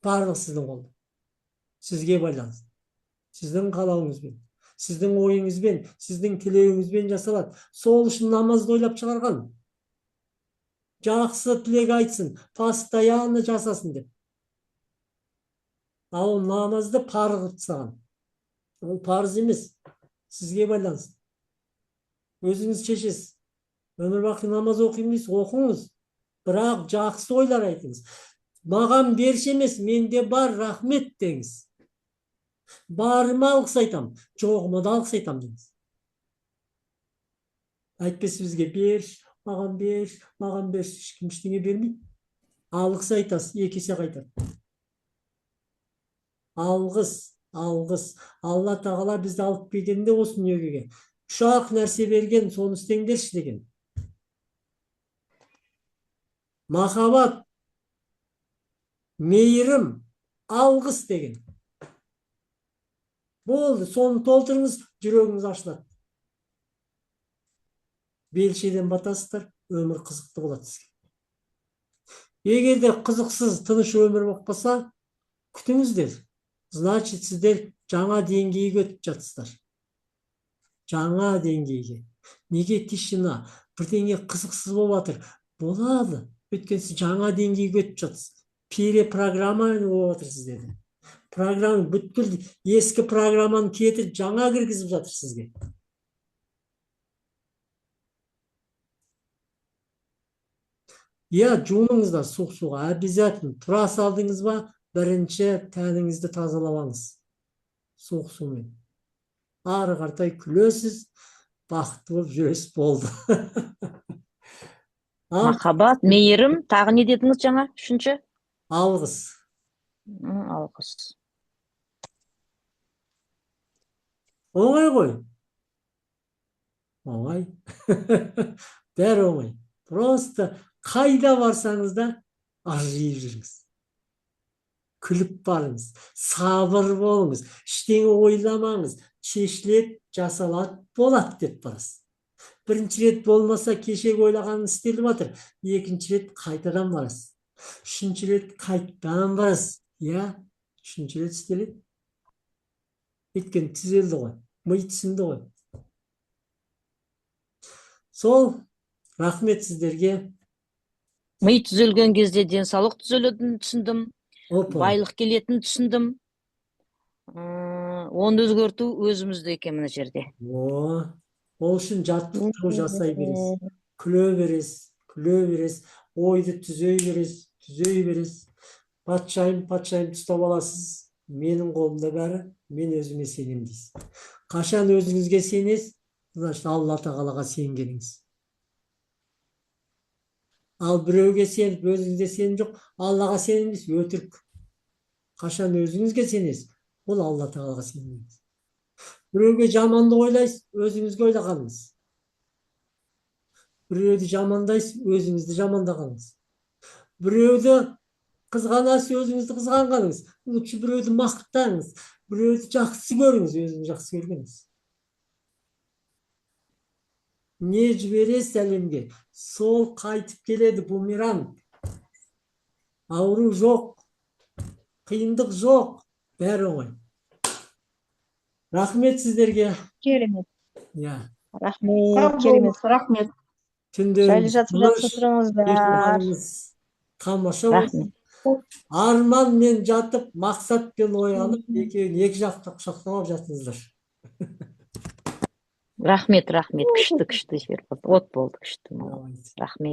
A: Барлығы сіздің қолда. Сізге байланысты. Сіздің қалауыңызбен, сіздің ойыңызбен, сіздің тілеуіңізбен жасалады. Сол үшін намазды ойлап шығарған. Жақсы тілек айтсын, постоянно жасасын деп. Ал ол намазды парыз қылып тастаған. Ол парыз емес, сізге байланысты. Өзіңіз шешесіз. Өмір бақи намаз оқимын дейсіз, оқыңыз. Бірақ жақсы ойлар айтыңыз. Маған берші емес, менде бар, рахмет деңіз. Барыма алғыс айтам, жоғыма да алғыс айтам деңіз. Әйтпесе бізге берші, маған берші, маған берші, ешкім ештеңе бермейді. Алғыс айтасыз, екі есе қайтады. Алғыс, алғыс. Алла тағала бізді алып келгенде осы дүниеге үш-ақ нәрсе берген, соны істеңдерші деген. Махаббат, мейірім, алғыс деген. Болды, соны толтырыңыз, жүрегіңіз ашылады. Белшеден батасыздар, өмір қызықты болады сізге. Егер де қызықсыз тыныш өмір болып қалса, күтіңіздер. Значит, сіздер жаңа деңгейге өтіп жатсыздар. Жаңа деңгейге. Неге тишина? Бірдеңе қызықсыз болып жатыр. Болады. Өйткені сіз жаңа деңгейге өтіп жатсыз. Перепрограмма болып жатыр сіздерде. Программа, бүткіл ескі программаны кетіріп жаңа кіргізіп жатыр сізге. Иә, жуыныңыздар суық суға, обязательно. Тұра салдыңыз ба, бірінші тәніңізді тазалап суық сумен. Ары қаратай күлесіз, бақытты болып жүресіз, болды.
F: Махаббат, мейірім, тағы не дедіңіз жаңа, үшінші?
A: Алғыс.
F: Алғыс.
A: Оңай ғой. Оңай. Бәрі оңай. Просто қайда барсаңыз да ыржиып жүріңіз. Күліп барыңыз, сабыр болыңыз, ештеңе ойламаңыз, шешіледі, жасалады, болады деп барасыз. Бірінші рет болмаса кешегі ойлағаныңыз істеліп жатыр, екінші рет қайтадан барасыз. Үшінші рет қайтадан барасыз. Иә, үшінші рет істеледі. Өйткені түзелді ғой, ми түсінді ғой. Сол, рахмет сіздерге.
F: Ми түзелген кезде денсаулық түзелетінін түсіндім.
A: Опа.
F: Байлық келетінін түсіндім. Оны өзгерту өзімізде екен мына жерде.
A: О, ол үшін жаттықтыру жасай бересіз. Күле бересіз, күле бересіз, ойды түзей бересіз, түзей бересіз. Патшайым, патшайым ұстап аласыз. Менің қолымда бәрі, мен өзіме сенемін дейсіз. Қашан өзіңізге сенесіз, значит, Алла тағалаға сенгеніңіз. Ал біреуге сеніп, өзіңізде сенім жоқ, Аллаға сенім дейсіз, өтірік. Қашан өзіңізге сенесіз, ол Алла тағалаға сенгеніңіз. Біреуге жамандық ойлайсыз, өзіңізге ойлағаныңыз. Біреуді жамандайсыз, өзіңізді жамандағаныңыз. Біреуді қызғанасыз, өзіңізді қызғанғаныңыз. Лучше біреуді мақтаңыз, біреуді жақсы көріңіз, өзіңізді жақсы көргеніңіз. Не жібересіз әлемге, сол қайтып келеді, бумеранг. Ауру жоқ, қиындық жоқ, бәрі оңай. Рахмет сіздерге.
G: Керемет.
A: Иә.
G: Рахмет, керемет.
D: Рахмет.
A: Түндеріңіз
G: Жайлы жатып
A: тыныш,
G: жақсы тұрыңыздар.
A: ұйқыларыңыз тамаша болсын. Арманмен жатып, мақсатпен оянып, екеуін екі жақты құшақтап алып жатыңыздар.
F: Рахмет, рахмет. Күшті, күшті эфир болды. От болды, күшті. Рахмет.